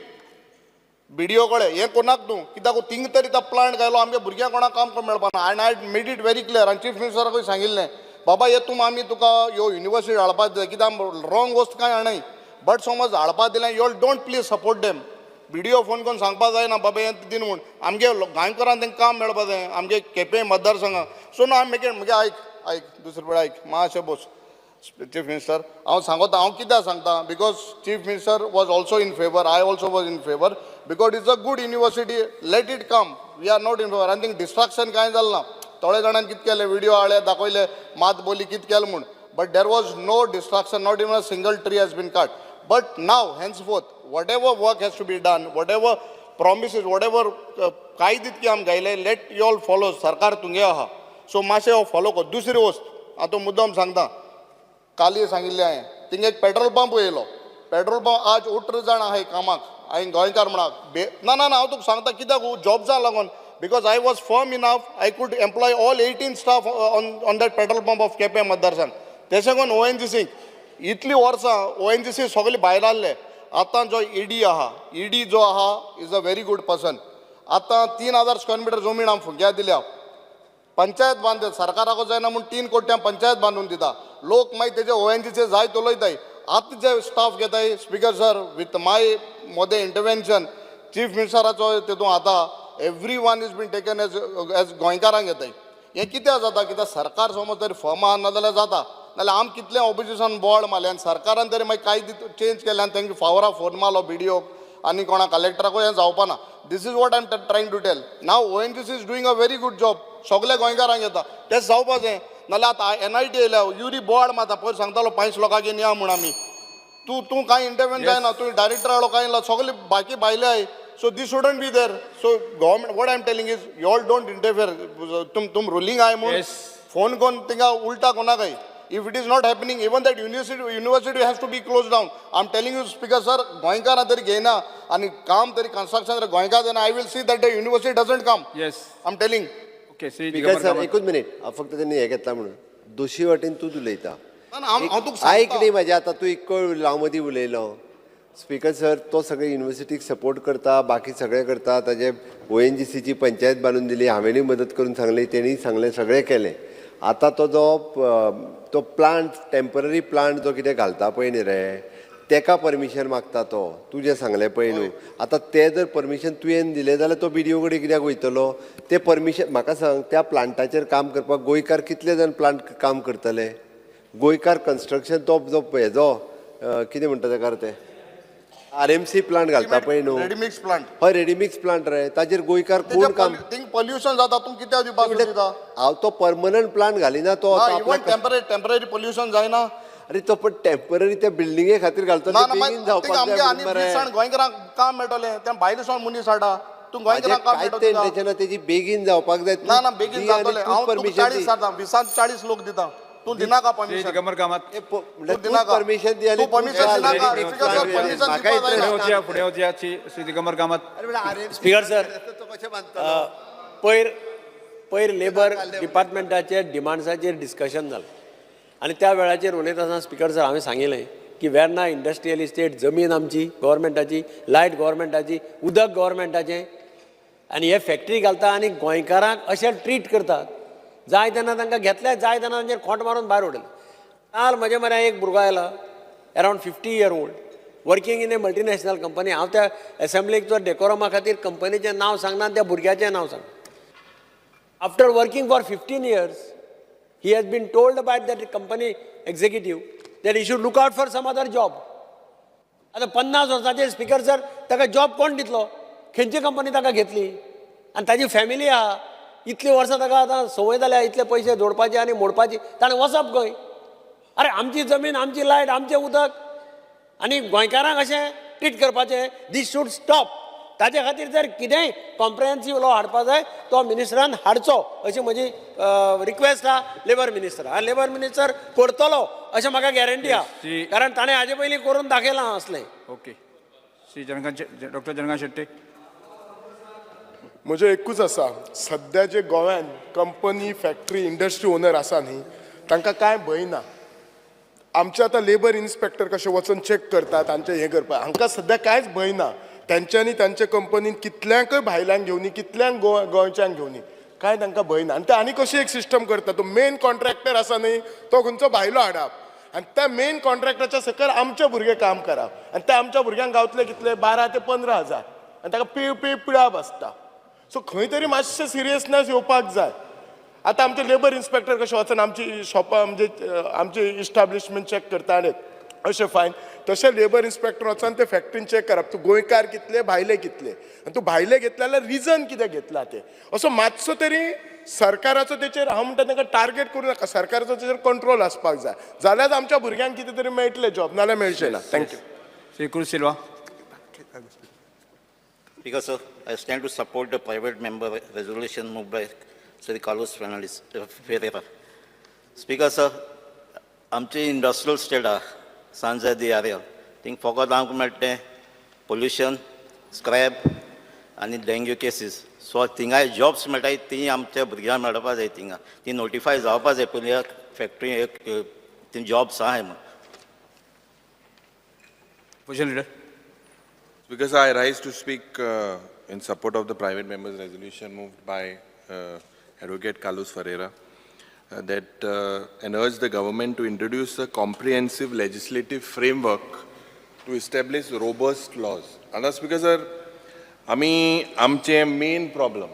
BDO कडेन. हें कोणाक न्हू, कित्याक थिंग तरी तो प्लांट घायलो, आमगे भुरग्यांक कोणाक काम मेळपा ना. आनी I made it very clear आनी चीफ मिनिस्टराकूय सांगिल्लें, बाबा हे तूं आमी तुका ह्यो युनिवर्सिटी हाडपाक जाय, कित्याक रॉंग वस्त कांय हाडनाय, बट समज हाडपाक दिलें, you all don't please support them. BDO phone करून सांगपा जायना बाबा हें दिन म्हूण, आमगे गोंयकारांक तांकां काम मेळपा जाय आमगे केपें मतदारसंघाक. सो ना मेके म्हगे आयक आयक दुसरे कडेन आयक मातशें बस. Chief Minister. हांव सांगता, हांव कित्याक सांगता, because Chief Minister was also in favour, I also was in favour, because it's a good university, let it come. We are not in favour. आनी थिंग डिस्ट्रक्शन कांय जालें ना. थोडे जाणांनी कितें केलें, विडियो हाडले, दाखयले, मात बोली कितें केलें म्हूण, but there was no destruction, not even a single tree has been cut. But now henceforth, whatever work has to be done, whatever promises, whatever काय तितके आम गायले, let you all follow. सरकार तुमगे आहा, सो मातशें हो फॉलो कर. दुसरी वस्त हांव मुद्दम सांगता, काली सांगिल्लें हांवें, थिंग एक पेट्रोल पंप येयलो. पेट्रोल पंप आज 18 जाण आहाय कामाक. हांवें गोंयकार म्हणा ना ना ना, हांव तुका सांगता कित्याक, जॉब्सा लागून, because I was firm enough, I could employ all 18 staff on that petrol pump of Quepem मतदारसंघ. तेशें करून ओएनजीसीक इतलीं वर्सां ओएनजीसी सगळे भायर आहले. आतां जो ईडी आहा, ईडी जो आहा is a very good person. आतां 3000 स्क्वेअर मिटर जमीन आमी फुग्या दिल्या, पंचायत बांदतात, सरकाराको जायना म्हूण 3 कोटी आमी पंचायत बांदून दिता. लोक मागीर तेजे ओएनजीचे जायत उलयताय. आतां जे स्टाफ घेताय, स्पीकर सर, विथ my मोदें इंटरवेन्शन, चीफ मिनिस्टराचो तितून आतां every one is been taken as गोंयकारांक घेताय. हें कित्याक जाता? कित्याक सरकार समज तरी फर्म आहा, नाजाल्यार जाता. नाजाल्यार आमी कितलें ऑपोजिशन बोवाळ मारलें आनी सरकारान तरी मागीर कांय चेंज केलें आनी तेंगे फावरा फोन मारलो बीडीओक आनी कोणा कलेक्टराकूय, हें जावपा ना. This is what I am trying to tell. Now ONGC is doing a very good job. सगळे गोंयकारांक येता, तें जावपाचें. नाजाल्यार आतां एनआयटी येयल्या, युरी बोवाळ मारता. पयर सांगतालो पांच लोकांक या म्हूण आमी. तूं तूं कांय इंटरव्हेन जायना, तूं डायरेक्टर हाडो कांय ना, सगळे बाकी भायले आहाय. So this shouldn't be there. So government, what I am telling is, you all don't interfere. तुम तुम रुलींग आहाय म्हूण फोन करून थिंगा उल्टा कोणाकय. If it is not happening, even that university has to be close down. I am telling you, Speaker sir. गोंयकारां तरी घेयना आनी काम तरी कन्स्ट्रक्शन तरी गोंयकार जायना, I will see that the university doesn't come. I am telling. Okay, Shri speaker Digambar sir, Kamat. एकूच मिनीट. हांव फक्त तेणी हें घेतला म्हणून दोशी वाटेन तूंच उलयता. ना, ना, हांव तुका आयक सांगता. न्ही म्हाजें, आतां तूं एक कळ, हांव मदीं उलयलो. स्पीकर सर, तो सगळे युनिवर्सिटीक सपोर्ट करता, बाकी सगळें करता. ताजे ओएनजीसीची पंचायत बांदून दिली, हांवेंय मदत करून सांगली, तेणीय सांगलें, सगळें केलें. आतां तो जो तो प्लांट, टेंपररी प्लांट जो कितें घालता पळय न्ही रे, तेका परमिशन मागता तो. तूं जें सांगलें पळय न्हू, आतां तें जर परमिशन तुवें दिलें जाल्यार तो बीडीओ कडेन कित्याक वयतलो तें परमिशन? म्हाका सांग, त्या प्लांटाचेर काम करपाक गोंयकार कितले जाण प्लांट काम करतले? गोंयकार कन्स्ट्रक्शन तो जो हेजो कितें म्हणटा तेका ते आरएमसी प्लांट घालता पळय न्हू. Ready mix plant. हय, रेडीमिक्स प्लांट रे, ताजेर गोंयकार कोण काम थिंग पोल्युशन जाता, तूं कित्याक दिवपाक सोदिता? हांव तो परमनंट प्लांट घालिना तो. ना. आतां इवन आपल्या टेम्पररी पोल्युशन जायना. अरे, तो पण टेम्पररी त्या बिल्डिंगे खातीर घालतो. ना ते ना, बेगीन मागीर जावपाक आमगे जाय आनी म्हणून मरे. 20 जाण गोंयकारांक काम मेळटलें, तें भायले सावन मनीस हाडटा. तूं गोंयकारांक काम कांयच मेळटलें तें तुका? इंटेन्शन ना तेजी, बेगीन जावपाक जाय. ना ना, बेगीन दी आनी जातलें. तूंच हांव तुका परमिशन 40 दी. जाता, 20 40 लोक दिता. तूं दिनाका श्री परमिशन. दिगंबर कामत. म्हणल्यार तूं तूंच दिनाका. परमिशन दी आनी तूं परमिशन तूंच दिनाका. ready mix speaker sir, plant permission म्हाका दिवपा फुडें जायना. वचया, फुडें वचया. श्री श्री दिगंबर कामत. अरे, म्हणल्यार RMC speaker sir, तो कशें बांदतलो? पयर पयर लेबर डिपार्टमेंटाचेर डिमांड्साचेर डिस्कशन जालें आनी त्या वेळाचेर उलयता आसतना, स्पीकर सर, हांवें सांगिल्लें की वेर्ना इंडस्ट्रियल इस्टेट जमीन आमची गव्हर्मेंटाची, लायट गव्हर्मेंटाची, उदक गव्हर्मेंटाचें आनी हे फॅक्टरी घालता आनी गोंयकारांक अशें ट्रीट करतात, जाय तेन्ना तांकां घेतले, जाय तेन्ना तांचेर खोंट मारून भायर उडयले. काल म्हजे म्हऱ्या एक भुरगो आयला, around 50 year old, working in a multinational company. हांव त्या एसेंब्लीक जो डेकोरमा खातीर कंपनीचें नांव सांगना आनी त्या भुरग्याचें नांव सांगना. After working for 15 years, he has been told by that company executive that he should look out for some other job. आतां 50 वर्सांचेर, स्पीकर सर, ताका जॉब कोण दितलो? खंयची कंपनी ताका घेतली? आनी ताजी फॅमिली आहा. इतलीं वर्सां ताका आतां संवय जाल्या इतले पयशे जोडपाचे आनी मोडपाची. ताणें वचप खंय? अरे, आमची जमीन, आमची लायट, आमचें उदक आनी गोंयकारांक अशें ट्रीट करपाचें? This should stop. ताजे खातीर जर कितेंय कॉम्प्रिहेन्सीव लॉ हाडपा जाय, तो मिनिस्टरान हाडचो अशी म्हजी रिक्वेस्ट आहा लेबर मिनिस्टर. आनी लेबर मिनिस्टर करतलो अशें म्हाका गॅरंटी आहा, कारण ताणें हाजे पयलीं करून दाखयलां असलें. Okay, Shri Chandrakant, doctor Chandrakant Shetty. म्हजें एकूच आसा, सद्या जे गोव्यान कंपनी, फॅक्टरी, इंडस्ट्री ओनर आसा न्ही, तांकां कांय भंय ना. आमचे आतां लेबर इन्स्पेक्टर कशे वचून चॅक करतात तांचें हें करपाक, हांकां सद्या कांयच भंय ना. तेंच्यांनी तांच्या कंपनीन कितल्यांकय भायल्यांक घेवनी, कितल्यांक गोंयच्यांक घेवनी, कांय तांकां भंय ना. आनी ते आनी कशी एक सिस्टम करता, तो मेन कॉन्ट्रॅक्टर आसा न्ही, तो खंयचो भायलो हाडप आनी त्या मेन कॉन्ट्रॅक्टराच्या सकयल आमचे भुरगे काम करप आनी त्या आमच्या भुरग्यांक गावतले कितले? 12 ते 15 हजार. आनी ताका पीळ पीळ पिळप आसता. सो खंय तरी मातशें सिरियसनेस येवपाक जाय. आतां आमचे लेबर इन्स्पेक्टर कशें वचून आमची शॉपां म्हणजे आमचे इस्टाब्लिशमेंट चॅक करता आनी अशें फायन, तशें लेबर इन्स्पेक्टर वचोन ते फॅक्ट्रीन चॅक करप, तूं गोंयकार कितले, भायले कितले, आनी तूं भायले घेतले जाल्यार रिजन कितें घेतला तें. असो मातसो तरी सरकाराचो तेचेर, हांव म्हणटा तांकां टार्गेट करूं नाका, सरकाराचो तेचेर कंट्रोल आसपाक जाय, जाल्यार आमच्या भुरग्यांक कितें तरी मेळटलें जॉब, नाल्यार मेळचें ना. Thank you. Shri Cruz Silva. Speaker, sir, I stand to support the private member resolution moved by Sri Carlos Fernandez Ferreira. Speaker, sir, आमची इंडस्ट्रियल स्टेट आहा सांजा दी आरियल, थिंग फकत आमकां मेळटा तें पोल्युशन, स्क्रॅप आनी डेंग्यू केसीस. सो थिंगाय जॉब्स मेळटाय ती आमच्या भुरग्यांक मेळपा जाय. थिंगा ती नोटिफाय जावपा जाय पयलीं फॅक्टरी एक ती जॉब्स आहाय म्हूण. Opposition leader. Because I rise to speak in support of the private members resolution moved by Advocate Carlos Ferreira, that and urge the government to introduce a comprehensive legislative framework to establish robust laws. And Speaker sir, आमी आमचे main problem,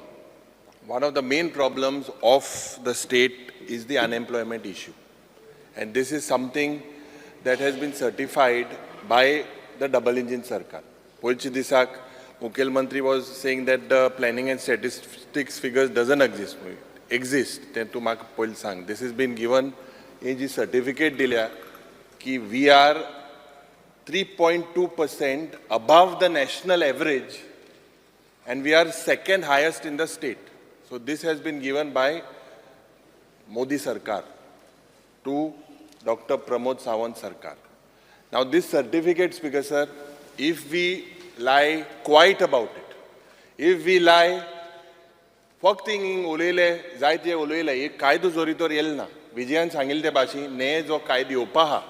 one of the main problems of the state is the unemployment issue. And this is something that has been certified by the double engine sarkar. पयलच्या दिसाक मुखेलमंत्री was saying that the planning and statistics figures doesn't exist. तें तूं म्हाका पयलीं सांग. This is been given, ही जी certificate दिल्या की we are 3.2% above the national average and we are second highest in the state. So this has been given by Modi Sarkar to Dr. Pramod Sawant Sarkar. Now this certificate, Speaker sir, if we lie quiet about it, if we lie, फक्त हिंग उलयले जायते उलयले, एक कायदो जरी तर येयल ना, विजयान सांगिल्ले ते भाशेन ने जो कायदो येवपा आहा,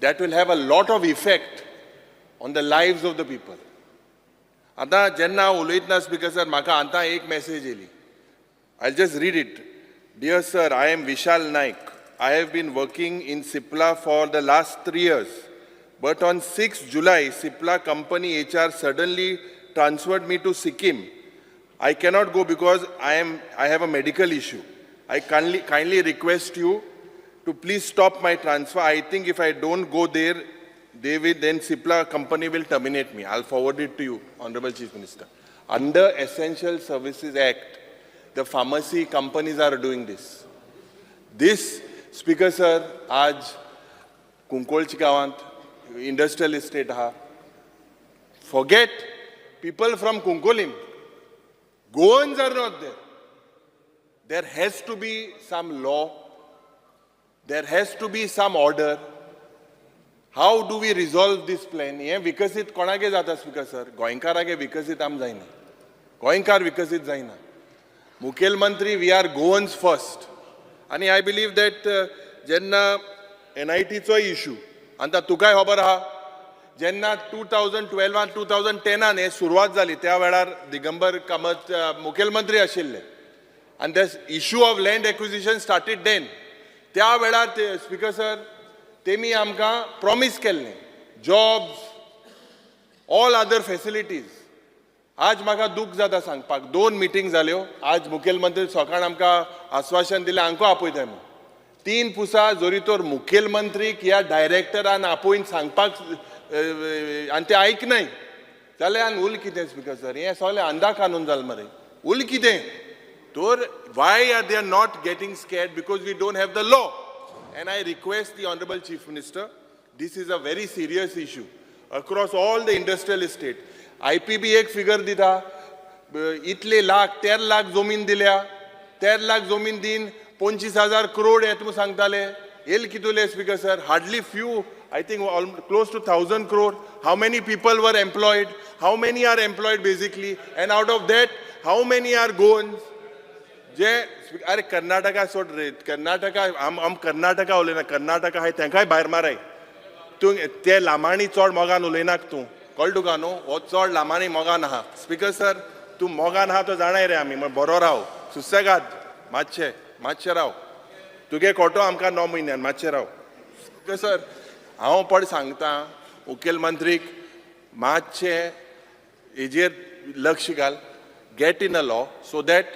that will have a lot of effect on the lives of the people. आतां जेन्ना हांव उलयतना स्पीकर सर, म्हाका आतां एक मॅसेज येयली. I just read it. "Dear sir, I am Vishal Naik. I have been working in Cipla for the last 3 years. But on 6 July, Cipla company HR suddenly transferred me to Sikkim. I cannot go because I have a medical issue. I kindly request you to please stop my transfer. I think if I don't go there, they will, then Cipla company will terminate me." I'll forward it to you, Honorable Chief Minister. Under Essential Services Act, the pharmacy companies are doing this. This, Speaker sir, आज कुंकोळची गांवांत industrial estate आहा. Forget people from Cuncolim, Goans are not there. There has to be some law, there has to be some order. How do we resolve this plan? हें विकसीत कोणागे जाता speaker sir? गोंयकारागे विकसीत आम जायना, गोंयकार विकसीत जायना. मुखेलमंत्री, we are Goans first. आनी I believe that जेन्ना एनआयटीचोय इशू, आनी तुकाय खबर आहा, जेन्ना 2012आन, 2010आन हे सुरवात जाली, त्या वेळार दिगंबर कामत मुखेलमंत्री आशिल्ले आनी the issue of land acquisition started then. त्या वेळार ते स्पीकर सर, तेमी आमकां प्रॉमीस केल्लें जॉब्स, ऑल अदर फॅसिलिटीज. आज म्हाका दूख जाता सांगपाक, दोन मिटींग जाल्यो. आज मुखेलमंत्री सकाळ आमकां आस्वासन दिलें, हांकां आपयताय म्हूण. तीन पुसा जरी तर मुखेलमंत्रीक ह्या डायरेक्टरान आपोवन सांगपाक आनी ते आयकनाय जाल्यार आनी उल कितें स्पीकर सर? हें सगळें अंदा कानून जालें मरे. उल कितें तर? Why are they are not getting scared? Because we don't have the law. And I request the Honorable Chief Minister, this is a very serious issue across all the industrial estate. IPB एक figure दिता, इतले लाख, 13 लाख जमीन दिल्या, 13 लाख जमीन दीन 25,000 करोड येता म्हूण सांगताले. येल कितुले speaker sir? Hardly few, I think close to 1,000 crore. How many people were employed? How many are employed basically? And out of that, how many are Goans? जे अरे कर्नाटका सोड रे, कर्नाटका आम आम कर्नाटका उलयना. कर्नाटका आहाय तेंकाय भायर माराय तूं. ते लामाणी चड मोगान उलयनाक तूं, कळ्ळें तुका न्हू? हो चड लामाणी मोगान आहा. स्पीकर सर, तूं मोगान आहा तो जाणाय रे आमी. बरो राव, सुसेगाद, मातशें मातशें राव. तुगे कोटो आमकां 9 म्हयन्यान, मातशें राव. स्पीकर सर, हांव पड सांगता मुखेलमंत्रीक, मातशें हेजेर लक्ष घाल. Get in a law so that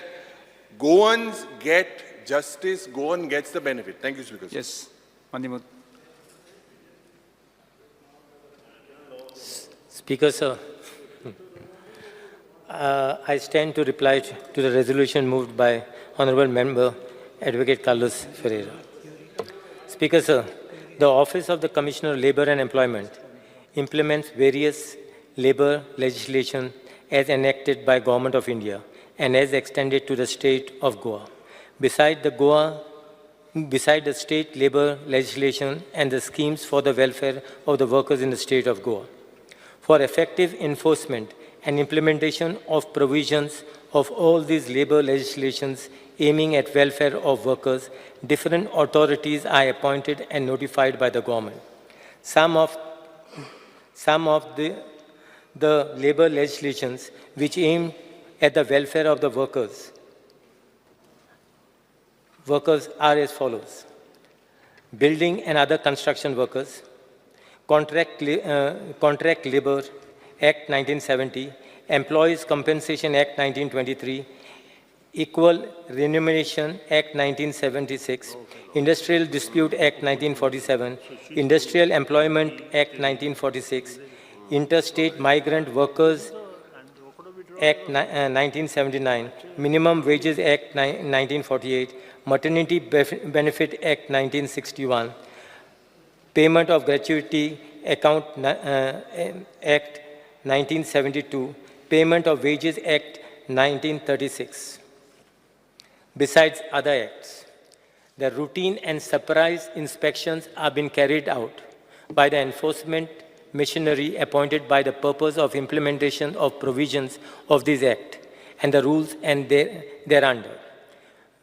Goans get justice, Goan gets the benefit. Thank you, Speaker. Yes, Manimut. Speaker, sir, I stand to reply to the resolution moved by Honorable Member Advocate Carlos Ferreira. Speaker, sir, the Office of the Commissioner of Labor and Employment implements various labor legislation as enacted by Government of India and as extended to the state of Goa. Beside the state labor legislation and the schemes for the welfare of the workers in the state of Goa. For effective enforcement and implementation of provisions of all these labor legislations aiming at welfare of workers, different authorities are appointed and notified by the government. Some of the labor legislations which aim at the welfare of the workers are as follows. Building and other construction workers, Contract Labor Act 1970, Employees' Compensation Act 1923, Equal Remuneration Act 1976, Industrial Dispute Act 1947, Industrial Employment Act 1946, Interstate Migrant Workers Act 1979, Minimum Wages Act 1948, Maternity Benefit Act 1961, Payment of Gratuity Account Act 1972, Payment of Wages Act 1936. Besides other acts, the routine and surprise inspections are being carried out by the enforcement machinery appointed by the purpose of implementation of provisions of this act and the rules and thereunder.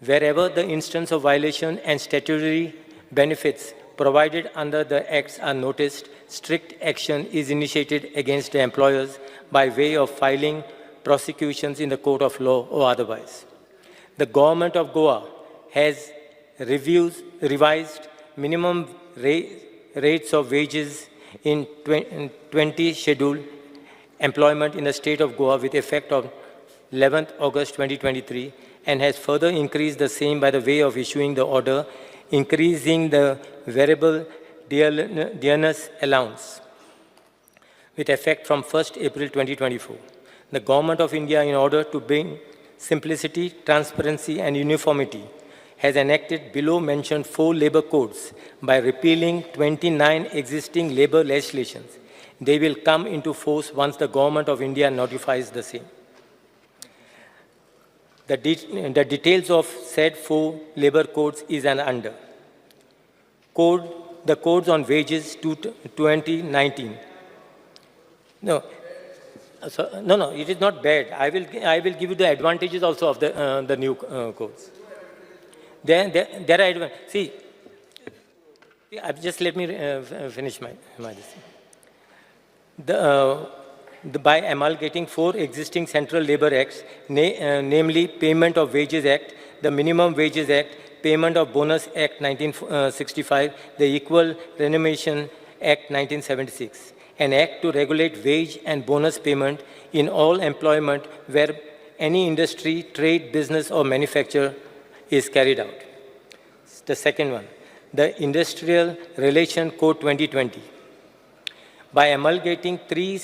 Wherever the instance of violation and statutory benefits provided under the acts are noticed, strict action is initiated against the employers by way of filing prosecutions in the court of law or otherwise. The government of Goa has revised minimum rates of wages in 20 schedule employment in the state of Goa with effect of 11th August 2023 and has further increased the same by the way of issuing the order increasing the variable dearness allowance with effect from 1st April 2024. The Government of India, in order to bring simplicity, transparency and uniformity, has enacted below mentioned 4 labor codes by repealing 29 existing labor legislations. They will come into force once the Government of India notifies the same. The details of said 4 labor codes is an under. The codes on wages 2019. No, so, no, it is not bad. I will give you the advantages also of the new codes. There are, see, just let me finish my this. By amalgamating 4 existing central labor acts, namely Payment of Wages Act, the Minimum Wages Act, Payment of Bonus Act 1965, the Equal Remuneration Act 1976, an act to regulate wage and bonus payment in all employment where any industry, trade, business or manufacture is carried out. The second one, the Industrial Relation Code 2020. By amalgamating 3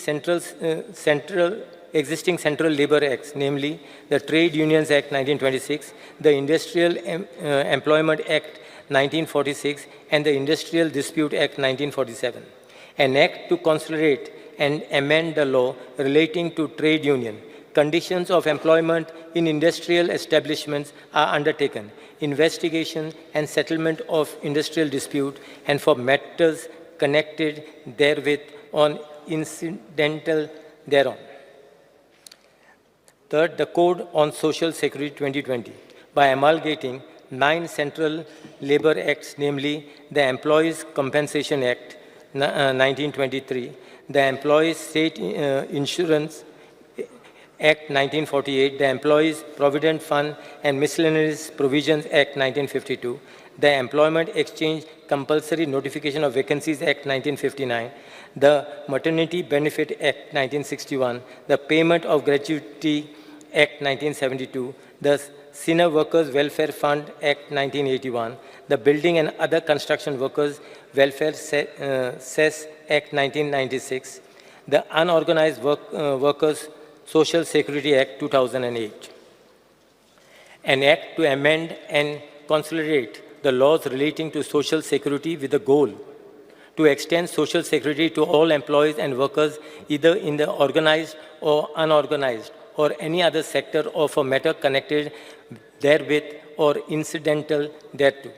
existing central labor acts, namely the Trade Unions Act 1926, the Industrial Employment Act 1946, and the Industrial Dispute Act 1947, an act to consolidate and amend the law relating to trade union. Conditions of employment in industrial establishments are undertaken, investigation and settlement of industrial dispute, and for matters connected therewith on incidental thereon. Third, the Code on Social Security 2020, by amalgamating 9 central labor acts, namely the Employees' Compensation Act 1923, the Employees' State Insurance Act 1948, the Employees' Provident Fund and Miscellaneous Provisions Act 1952, the Employment Exchange Compulsory Notification of Vacancies Act 1959, the Maternity Benefit Act 1961, the Payment of Gratuity Act 1972, the Cine Workers Welfare Fund Act 1981, the Building and Other Construction Workers Welfare Cess Act 1996, the Unorganized Workers Social Security Act 2008. An act to amend and consolidate the laws relating to social security with the goal to extend social security to all employees and workers either in the organized or unorganized or any other sector of a matter connected therewith or incidental thereto.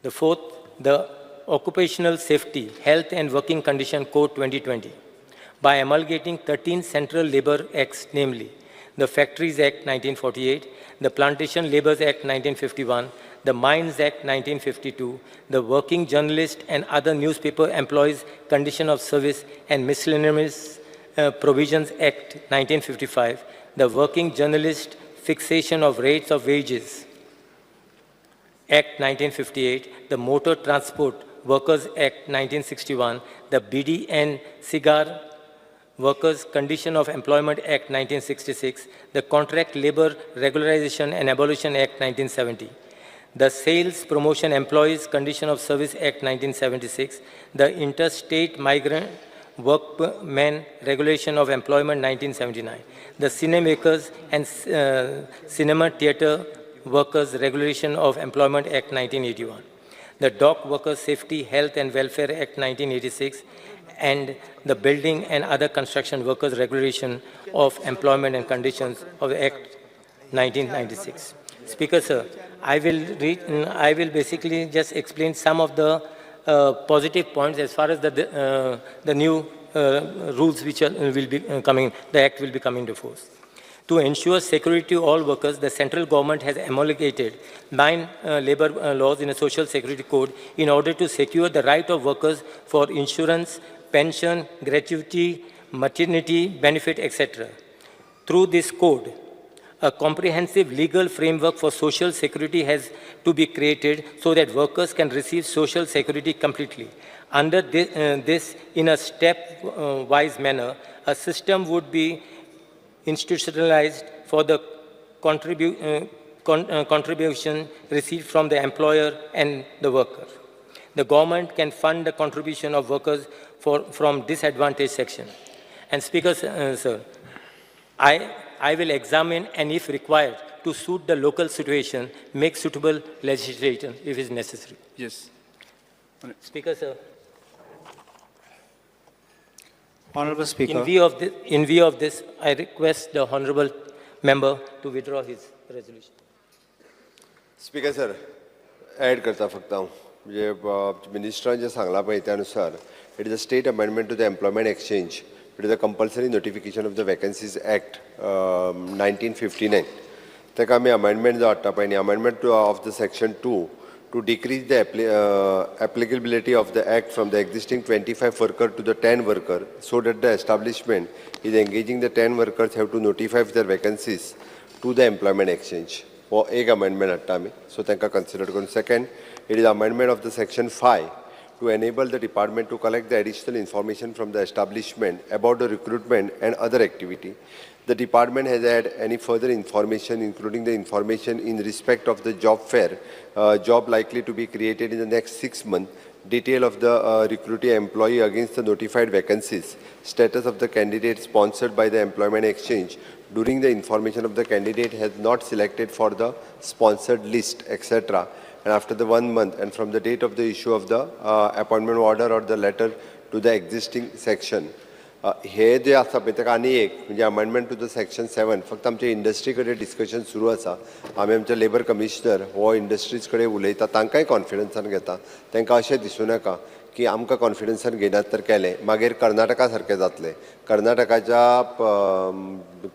The fourth, the Occupational Safety, Health and Working Condition Code 2020, by amalgamating 13 central labor acts, namely the Factories Act 1948, the Plantation Labours Act 1951, the Mines Act 1952, the Working Journalist and Other Newspaper Employees Condition of Service and Miscellaneous Provisions Act 1955, the Working Journalist Fixation of Rates of Wages Act 1958, the Motor Transport Workers Act 1961, the BD and Cigar Workers Condition of Employment Act 1966, the Contract Labor Regularization and Abolition Act 1970, the Sales Promotion Employees Condition of Service Act 1976, the Interstate Migrant Workmen Regulation of Employment 1979, the Cinemakers and Cinema Theater Workers Regulation of Employment Act 1981, the Dock Workers Safety, Health and Welfare Act 1986, and the Building and Other Construction Workers Regulation of Employment and Conditions of the Act 1996. Speaker, sir, I will basically just explain some of the positive points as far as the new rules which will be coming, the Act will be coming into force. To ensure security to all workers, the central government has amalgamated 9 labor laws in a social security code in order to secure the right of workers for insurance, pension, gratuity, maternity benefit, etc. Through this code, a comprehensive legal framework for social security has to be created so that workers can receive social security completely. Under this, in a step-wise manner, a system would be institutionalized for the contribution received from the employer and the worker. The government can fund the contribution of workers from disadvantaged section. And Speaker, sir, I will examine and, if required, to suit the local situation, make suitable legislation if is necessary. Yes. Speaker, sir. Honorable Speaker. In view of this, I request the Honorable Member to withdraw his resolution. Speaker, sir, add करता फक्त हांव म्हणजे मिनिस्टरान जें सांगलां पळय त्या अनुसार it is a state amendment to the employment exchange. It is a compulsory notification of the vacancies act 1959. ताका आमी अमेंडमेंट जो हाडटा पळय न्ही, amendment of the section 2 to decrease the applicability of the act from the existing 25 worker to the 10 worker, so that the establishment is engaging the 10 workers have to notify their vacancies to the employment exchange. हो एक amendment हाडटा आमी, so तांकां consider करून. Second, it is amendment of the section 5 to enable the department to collect the additional information from the establishment about the recruitment and other activity. The department has had any further information, including the information in respect of the job fair, job likely to be created in the next 6 months, detail of the recruiting employee against the notified vacancies, status of the candidate sponsored by the employment exchange during the information of the candidate has not selected for the sponsored list, etc. And after the 1 month and from the date of the issue of the appointment order or the letter to the existing section. हे जे आसा पळय ताका आनी एक म्हणजे amendment two the section 7. फक्त आमचे industry कडेन डिस्कशन सुरू आसा. आमी आमचे लेबर कमिशनर हो इंडस्ट्रीज कडेन उलयता, तांकांय कॉन्फिडन्सान घेता. तांकां अशें दिसूं नाका की आमकां कॉन्फिडन्सान घेनात तर केलें मागीर कर्नाटका सारकें जातलें. कर्नाटकाच्या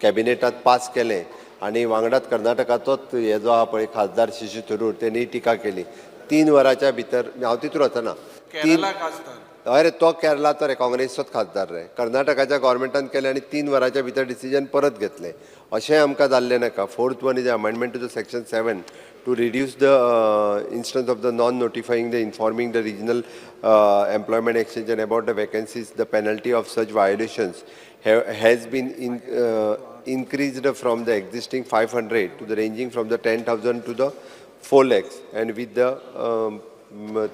कॅबिनेटांत पास केलें आनी वांगडात कर्नाटकाचोच हे जो आहा पळय खासदार शशी थरूर तेणी टिका केली. 3 वरांच्या भितर हांव तितून वचना. अरे तो केरलाचो रे, काँग्रेसचोच खासदार रे. कर्नाटकाच्या गव्हर्मेंटान केलें आनी 3 वरांच्या भितर डिसिजन परत घेतलें. अशें आमकां जाल्लें नाका. Fourth one is amendment to the section 7 to reduce the instance of the non notifying the informing the regional employment exchange and about the vacancies. The penalty of such violations has been increased from the existing 500 to the ranging from the 10,000 to the 4 lakhs and with the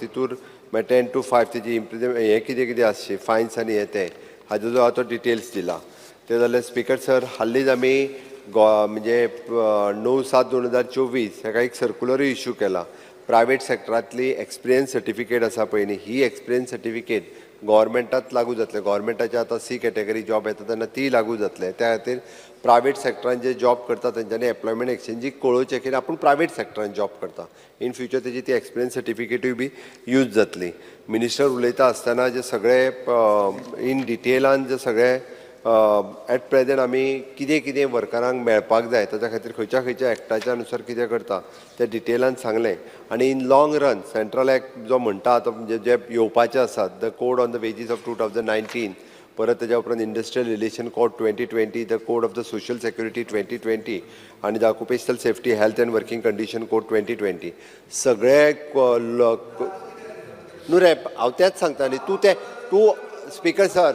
तितूर मागीर 10 to 5 तेजी imprison हें कितें कितें आसचें, finance आनी हें तें, हाजो जो आहा तो डिटेल्स दिला. ते जाल्यार स्पिकर सर, हालींच आमी गो म्हणजे 9/7/2024 हेका एक सर्कुलरूय इशू केला. प्रायवेट सेक्टरांतली एक्सपिरियन्स सर्टिफिकेट आसा पळय न्ही, ही एक्सपिरियन्स सर्टिफिकेट गोवोरमेंटात लागू जातले. गोवोरमेंटाचे आतां सी कॅटेगरी जॉब येता तेन्ना ती लागू जातले. त्या खातीर प्रायवेट सेक्टरान जे जॉब करता तेंच्यांनी एम्प्लॉयमेंट एक्सचेंजीक कळोवचें की आपूण प्रायवेट सेक्टरान जॉब करता. इन फ्युचर तेजी ती एक्सपिरियन्स सर्टिफिकेटूय बी यूज जातली. मिनिस्टर उलयता आसतना जे सगळे इन डिटेलान जे सगळे एट प्रेझेंट आमी कितें कितें वर्करांक मेळपाक जाय, ताच्या खातीर खंयच्या खंयच्या एक्टाच्या अनुसार कितें करता तें डिटेलान सांगलें. आनी in long run central act जो म्हणटा आतां, म्हणजे जे येवपाचे आसात, the code on the wages of 2019, परत तेज्या उपरांत Industrial Relation Code 2020, the Code of the Social Security 2020 आनी the Occupational Safety, Health and Working Condition Code 2020, सगळे न्हू रे, हांव तेंच सांगता न्ही. तूं तें तूं स्पीकर सर,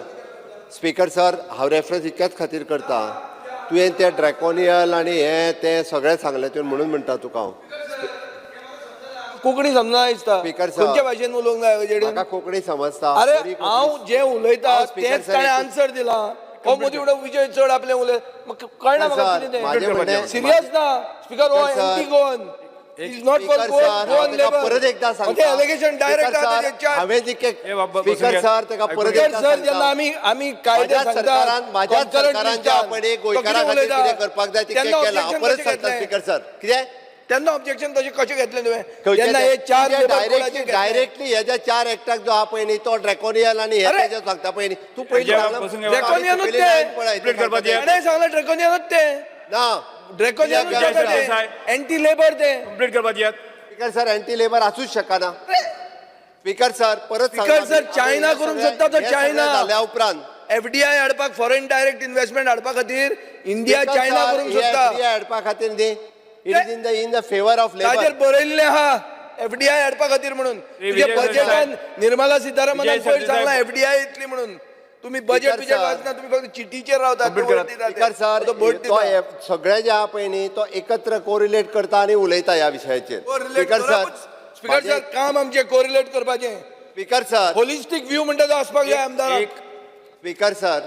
स्पीकर सर, हांव रेफरन्स इतक्याच खातीर करता, तुवें तें ड्रॅकोनियल आनी हें तें सगळें सांगलें तुवें, म्हणून म्हणटा तुका हांव. कोंकणी समजना दिसता. Speaker sir. खंयच्या भाशेन उलोवंक जाय हेजेकडेन? म्हाका कोंकणी समजता. अरे, तरी कोंकणी- हांव जें उलयता हांव स्पीकर तेंच सर, ताणें एकूच- आन्सर दिला. हो मदीं फुडें विजय चड आपलें उलय, म्हाका कळना म्हाका सर, कितें. म्हाजें म्हणणें- सिरियस ना स्पीकर, हो sir, anti Goan is not for speaker sir, हांव गोवन ताका लेबर. परत एकदां सांगता. एलिगेशन डायरेक्ट स्पीकर सर, हांवें जितके स्पीकर सर, ताका परत स्पीकर एकदां सर, सांगता. जेन्ना आमी आमी कायदे म्हाज्याच सांगतात, सरकारान, म्हाज्याच concurrent सरकारान ज्या list आपण एक गोंयकारां तो खातीर कितें कितें करपाक जाय तितकें तेन्ना केलां. हांव objection परत कशें सांगता घेतलें? स्पीकर सर, कितें तेन्ना ऑब्जेक्शन तशें कशें घेतलें तुवें जेन्ना हे चार labor code आचेर घेतलें? डायरेक्टली हेज्या चार एक्टाक जो आहा पळय न्ही, तो ड्रॅकोनियल आनी हे अरे! तेजें सांगता पळय न्ही तूं, पयलीं सांगला. ड्रॅकोनियनूच ते. ताणें सांगलें ड्रॅकोनियनूच ते. ना. ड्रॅकोनियनूच ते, एंटी लेबर ते. कंप्लीट करपा दियात. स्पीकर सर, अँटी लेबर आसूच शकना स्पीकर सर, परत स्पीकर सर, चायना करूंक सोदता तो, चायना. जाल्या उपरांत एफडीआय हाडपाक, फॉरेन डायरेक्ट इन्व्हेस्टमेंट हाडपा खातीर इंडिया चायना करूंक सोदता. हाडपा खातीर न्ही, it is in the favour of ताजेर लेबर. बरयल्लें आहा एफडीआय हाडपा खातीर म्हणून. तुज्या विजय बजेटान निर्मला सीतारामनान विजय पयर सरदेसाय. सांगलां एफडीआय येतली म्हणून. तुम्ही बजेट स्पीकर बिजेट सर. वाचना, तुम्ही फक्त चिटीचेर रावतात. Complete करात. स्पीकर सर, तो बोट तो हे सगळे जे आहा पळय न्ही, तो एकत्र कोरिलेट करता आनी उलयता ह्या विशयाचेर. स्पीकर सर, स्पीकर सर, काम आमचें कोरिलेट करपाचें. स्पीकर सर, होलिस्टीक व्यू म्हणटा तो आसपाक जाय आमदाराक. एक स्पीकर सर,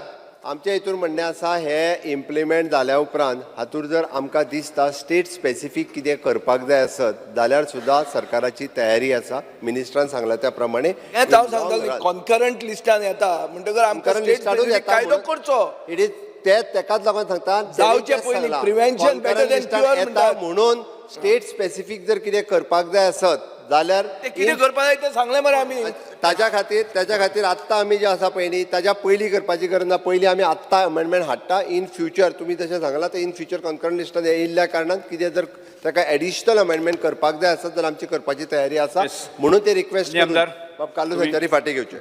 आमच्या हितून म्हणणें आसा, हे इम्प्लिमेंट जाल्या उपरांत हातूंत जर आमकां दिसता स्टेट स्पेसिफीक कितें करपाक जाय आसत जाल्यार सुद्दां सरकाराची तयारी आसा, मिनिस्टरान सांगला त्या प्रमाणे. हेंच हांव सांगतालो, कॉन्करंट लिस्टान येता म्हणटकर आमकां स्टेट स्पेसिफीक कायदो करचो. It is ते तेकाच लागून सांगता. जावचे पयलीं prevention better than cure येता म्हणटात. म्हणून स्टेट स्पेसिफीक जर कितें करपाक जाय आसत जाल्यार ते कितें करपाक जाय तें सांगलें मरे आमी. ताच्या खातीर आत्तां आमी जे आसा पळय न्ही, ताच्या पयलीं करपाची गरज ना. पयलीं आमी आत्तां अमेंडमेंट हाडटा. इन फ्युचर तुमी जशें सांगलां तें इन फ्युचर कॉन्करंट लिस्टान येयल्ल्या कारणान कितें जर ताका एडिशनल अमेंडमेंट करपाक जाय आसत जाल्यार आमची करपाची तयारी आसा. म्हणून ते रिक्वेस्ट आनी आमदार, बाब कार्लूस हांच्यानी फाटीं घेवचे.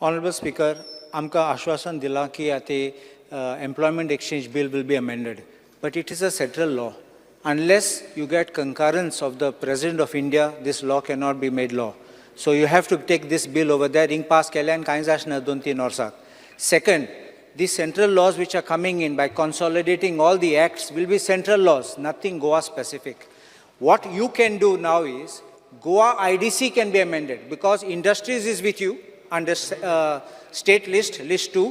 ऑनरेबल स्पीकर, आमकां आश्वासन दिलां की आतां Employment Exchange Bill will be amended, but it is a central law. Unless you get concurrence of the President of India, this law cannot be made law. So you have to take this bill over there. Ring pass केल्यान कांय जायना 2-3 वर्साक. Second, the central laws which are coming in by consolidating all the acts will be central laws, nothing Goa specific. What you can do now is Goa IDC can be amended because industries is with you under state list, list 2,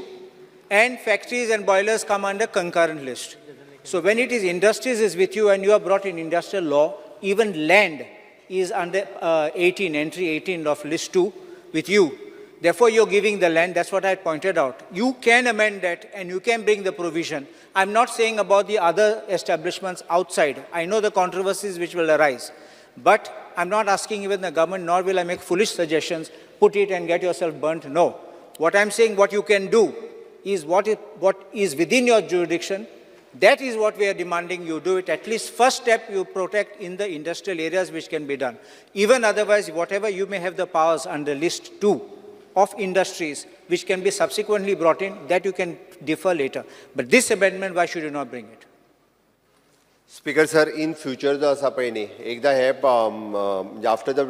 and factories and boilers come under concurrent list. So when it is industries is with you and you are brought in industrial law, even land is under 18, entry 18 of list 2 with you. Therefore, you're giving the land, that's what I pointed out. You can amend that and you can bring the provision. I'm not saying about the other establishments outside. I know the controversies which will arise. But I'm not asking even the government, nor will I make foolish suggestions, put it and get yourself burnt. No. What I'm saying, what you can do is what is within your jurisdiction. That is what we are demanding you do it. At least first step you protect in the industrial areas which can be done. Even otherwise, whatever you may have the powers under list 2 of industries which can be subsequently brought in, that you can defer later. But this amendment, why should you not bring it? Speaker sir, in future जो आसा पळय न्ही, एकदां हे म्हणजे after the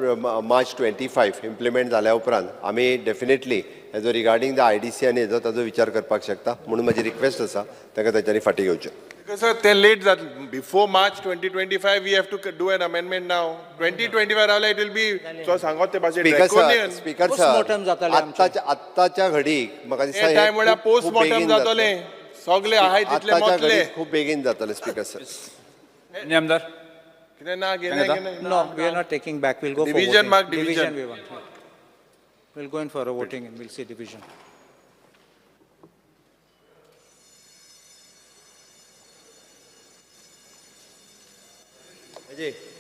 March 25 implement जाल्या उपरांत आमी डेफिनेटली हेजो रिगार्डींग the IDC आनी हेजो ताजो विचार करपाक शकता. म्हणून म्हाजी रिक्वेस्ट आसा ताका तांच्यांनी फाटीं घेवचें. सर, ते लेट जातले. Before March 2025 we have to do an amendment. Now 2025 रावल्यार it will be, तो सांगत ते भाशेन, speaker sir, draconian. Speaker sir, Postmortem जातालें आमचें. आत्ताच्या आत्ताच्या घडीक म्हाका दिसता हे हे टायम म्हळ्यार खूब- खूब पोस्टमॉर्टम बेगीन जातलें. सगळे आहाय तितले आत्ताच्या मोतले. घडीक खूब बेगीन जातलें, स्पीकर सर. आनी आमदार कितें ना गेलें गेलें. No, we are not taking back. We'll go for Division, voting. Mark, division. Division we want. We'll go in for a voting and we'll see division.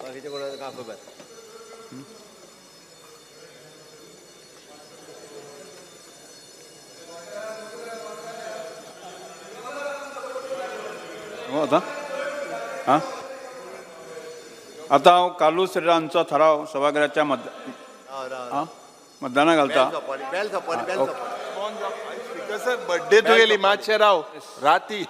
बाकीचे कोणाक का खबर. हो आतां आं आतां हांव कार्लूस फेरेरा थाराव सभाघराच्या मत आं मतदाना घालता. बेल सोंपली, बेल सोंपली. स्पीकर सर, बर्थडे तुगेली, मातशें राव राती.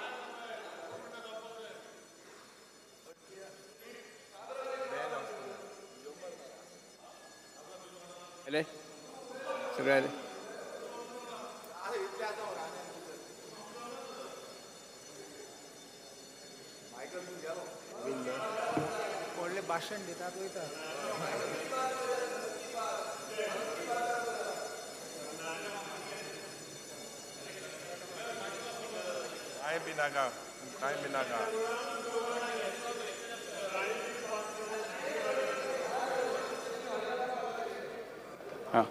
आयले सगळे आयले. व्हडलें भाशण दितात वयता. कांय बी नाका, कांय बी नाका. हां,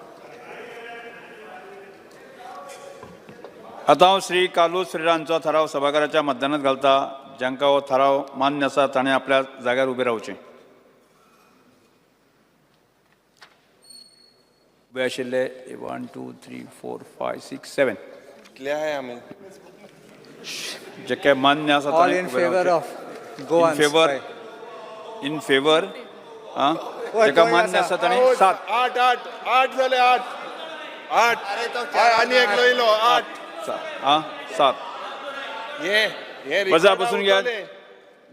आतां हांव श्री कार्लूस फेरेरा थाराव सभाघराच्या मतदानात घालता. जांकां हो थाराव मान्य आसा ताणें आपल्या जाग्यार उबें रावचें. उबे आशिल्ले 1 2 3 4 5 6 7. कितले आहाय आमी? जे मान्य आसा All ताणें in उबें favor रावचें. of Goans. In favor. In favor आं, जाका मान्य आसा ताणें 7. आठ, आठ, आठ जाले, आठ, आठ. आनी एकलो येयलो, आठ. आं, 7. हे हे बसा, रिकॉर्डा बसून घ्या. उरतलें.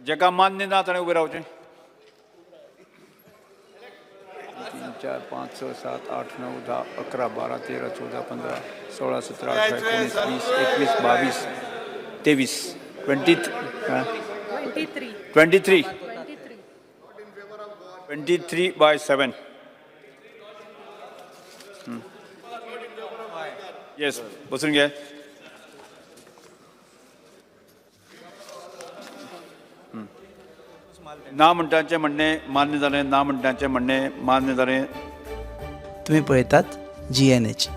जाका मान्य ना ताणें उबें रावचें. 3 4 5 6 7 8 9 10 11 12 13 14 15 16 17 18 19 20 21 22 23 23 23 23 by 7. Yes, बसून घे. ना म्हणटाचें म्हणणें मान्य जालें, ना म्हणटाचें म्हणणें मान्य जालें. तुम्ही पळयतात जीएनएच.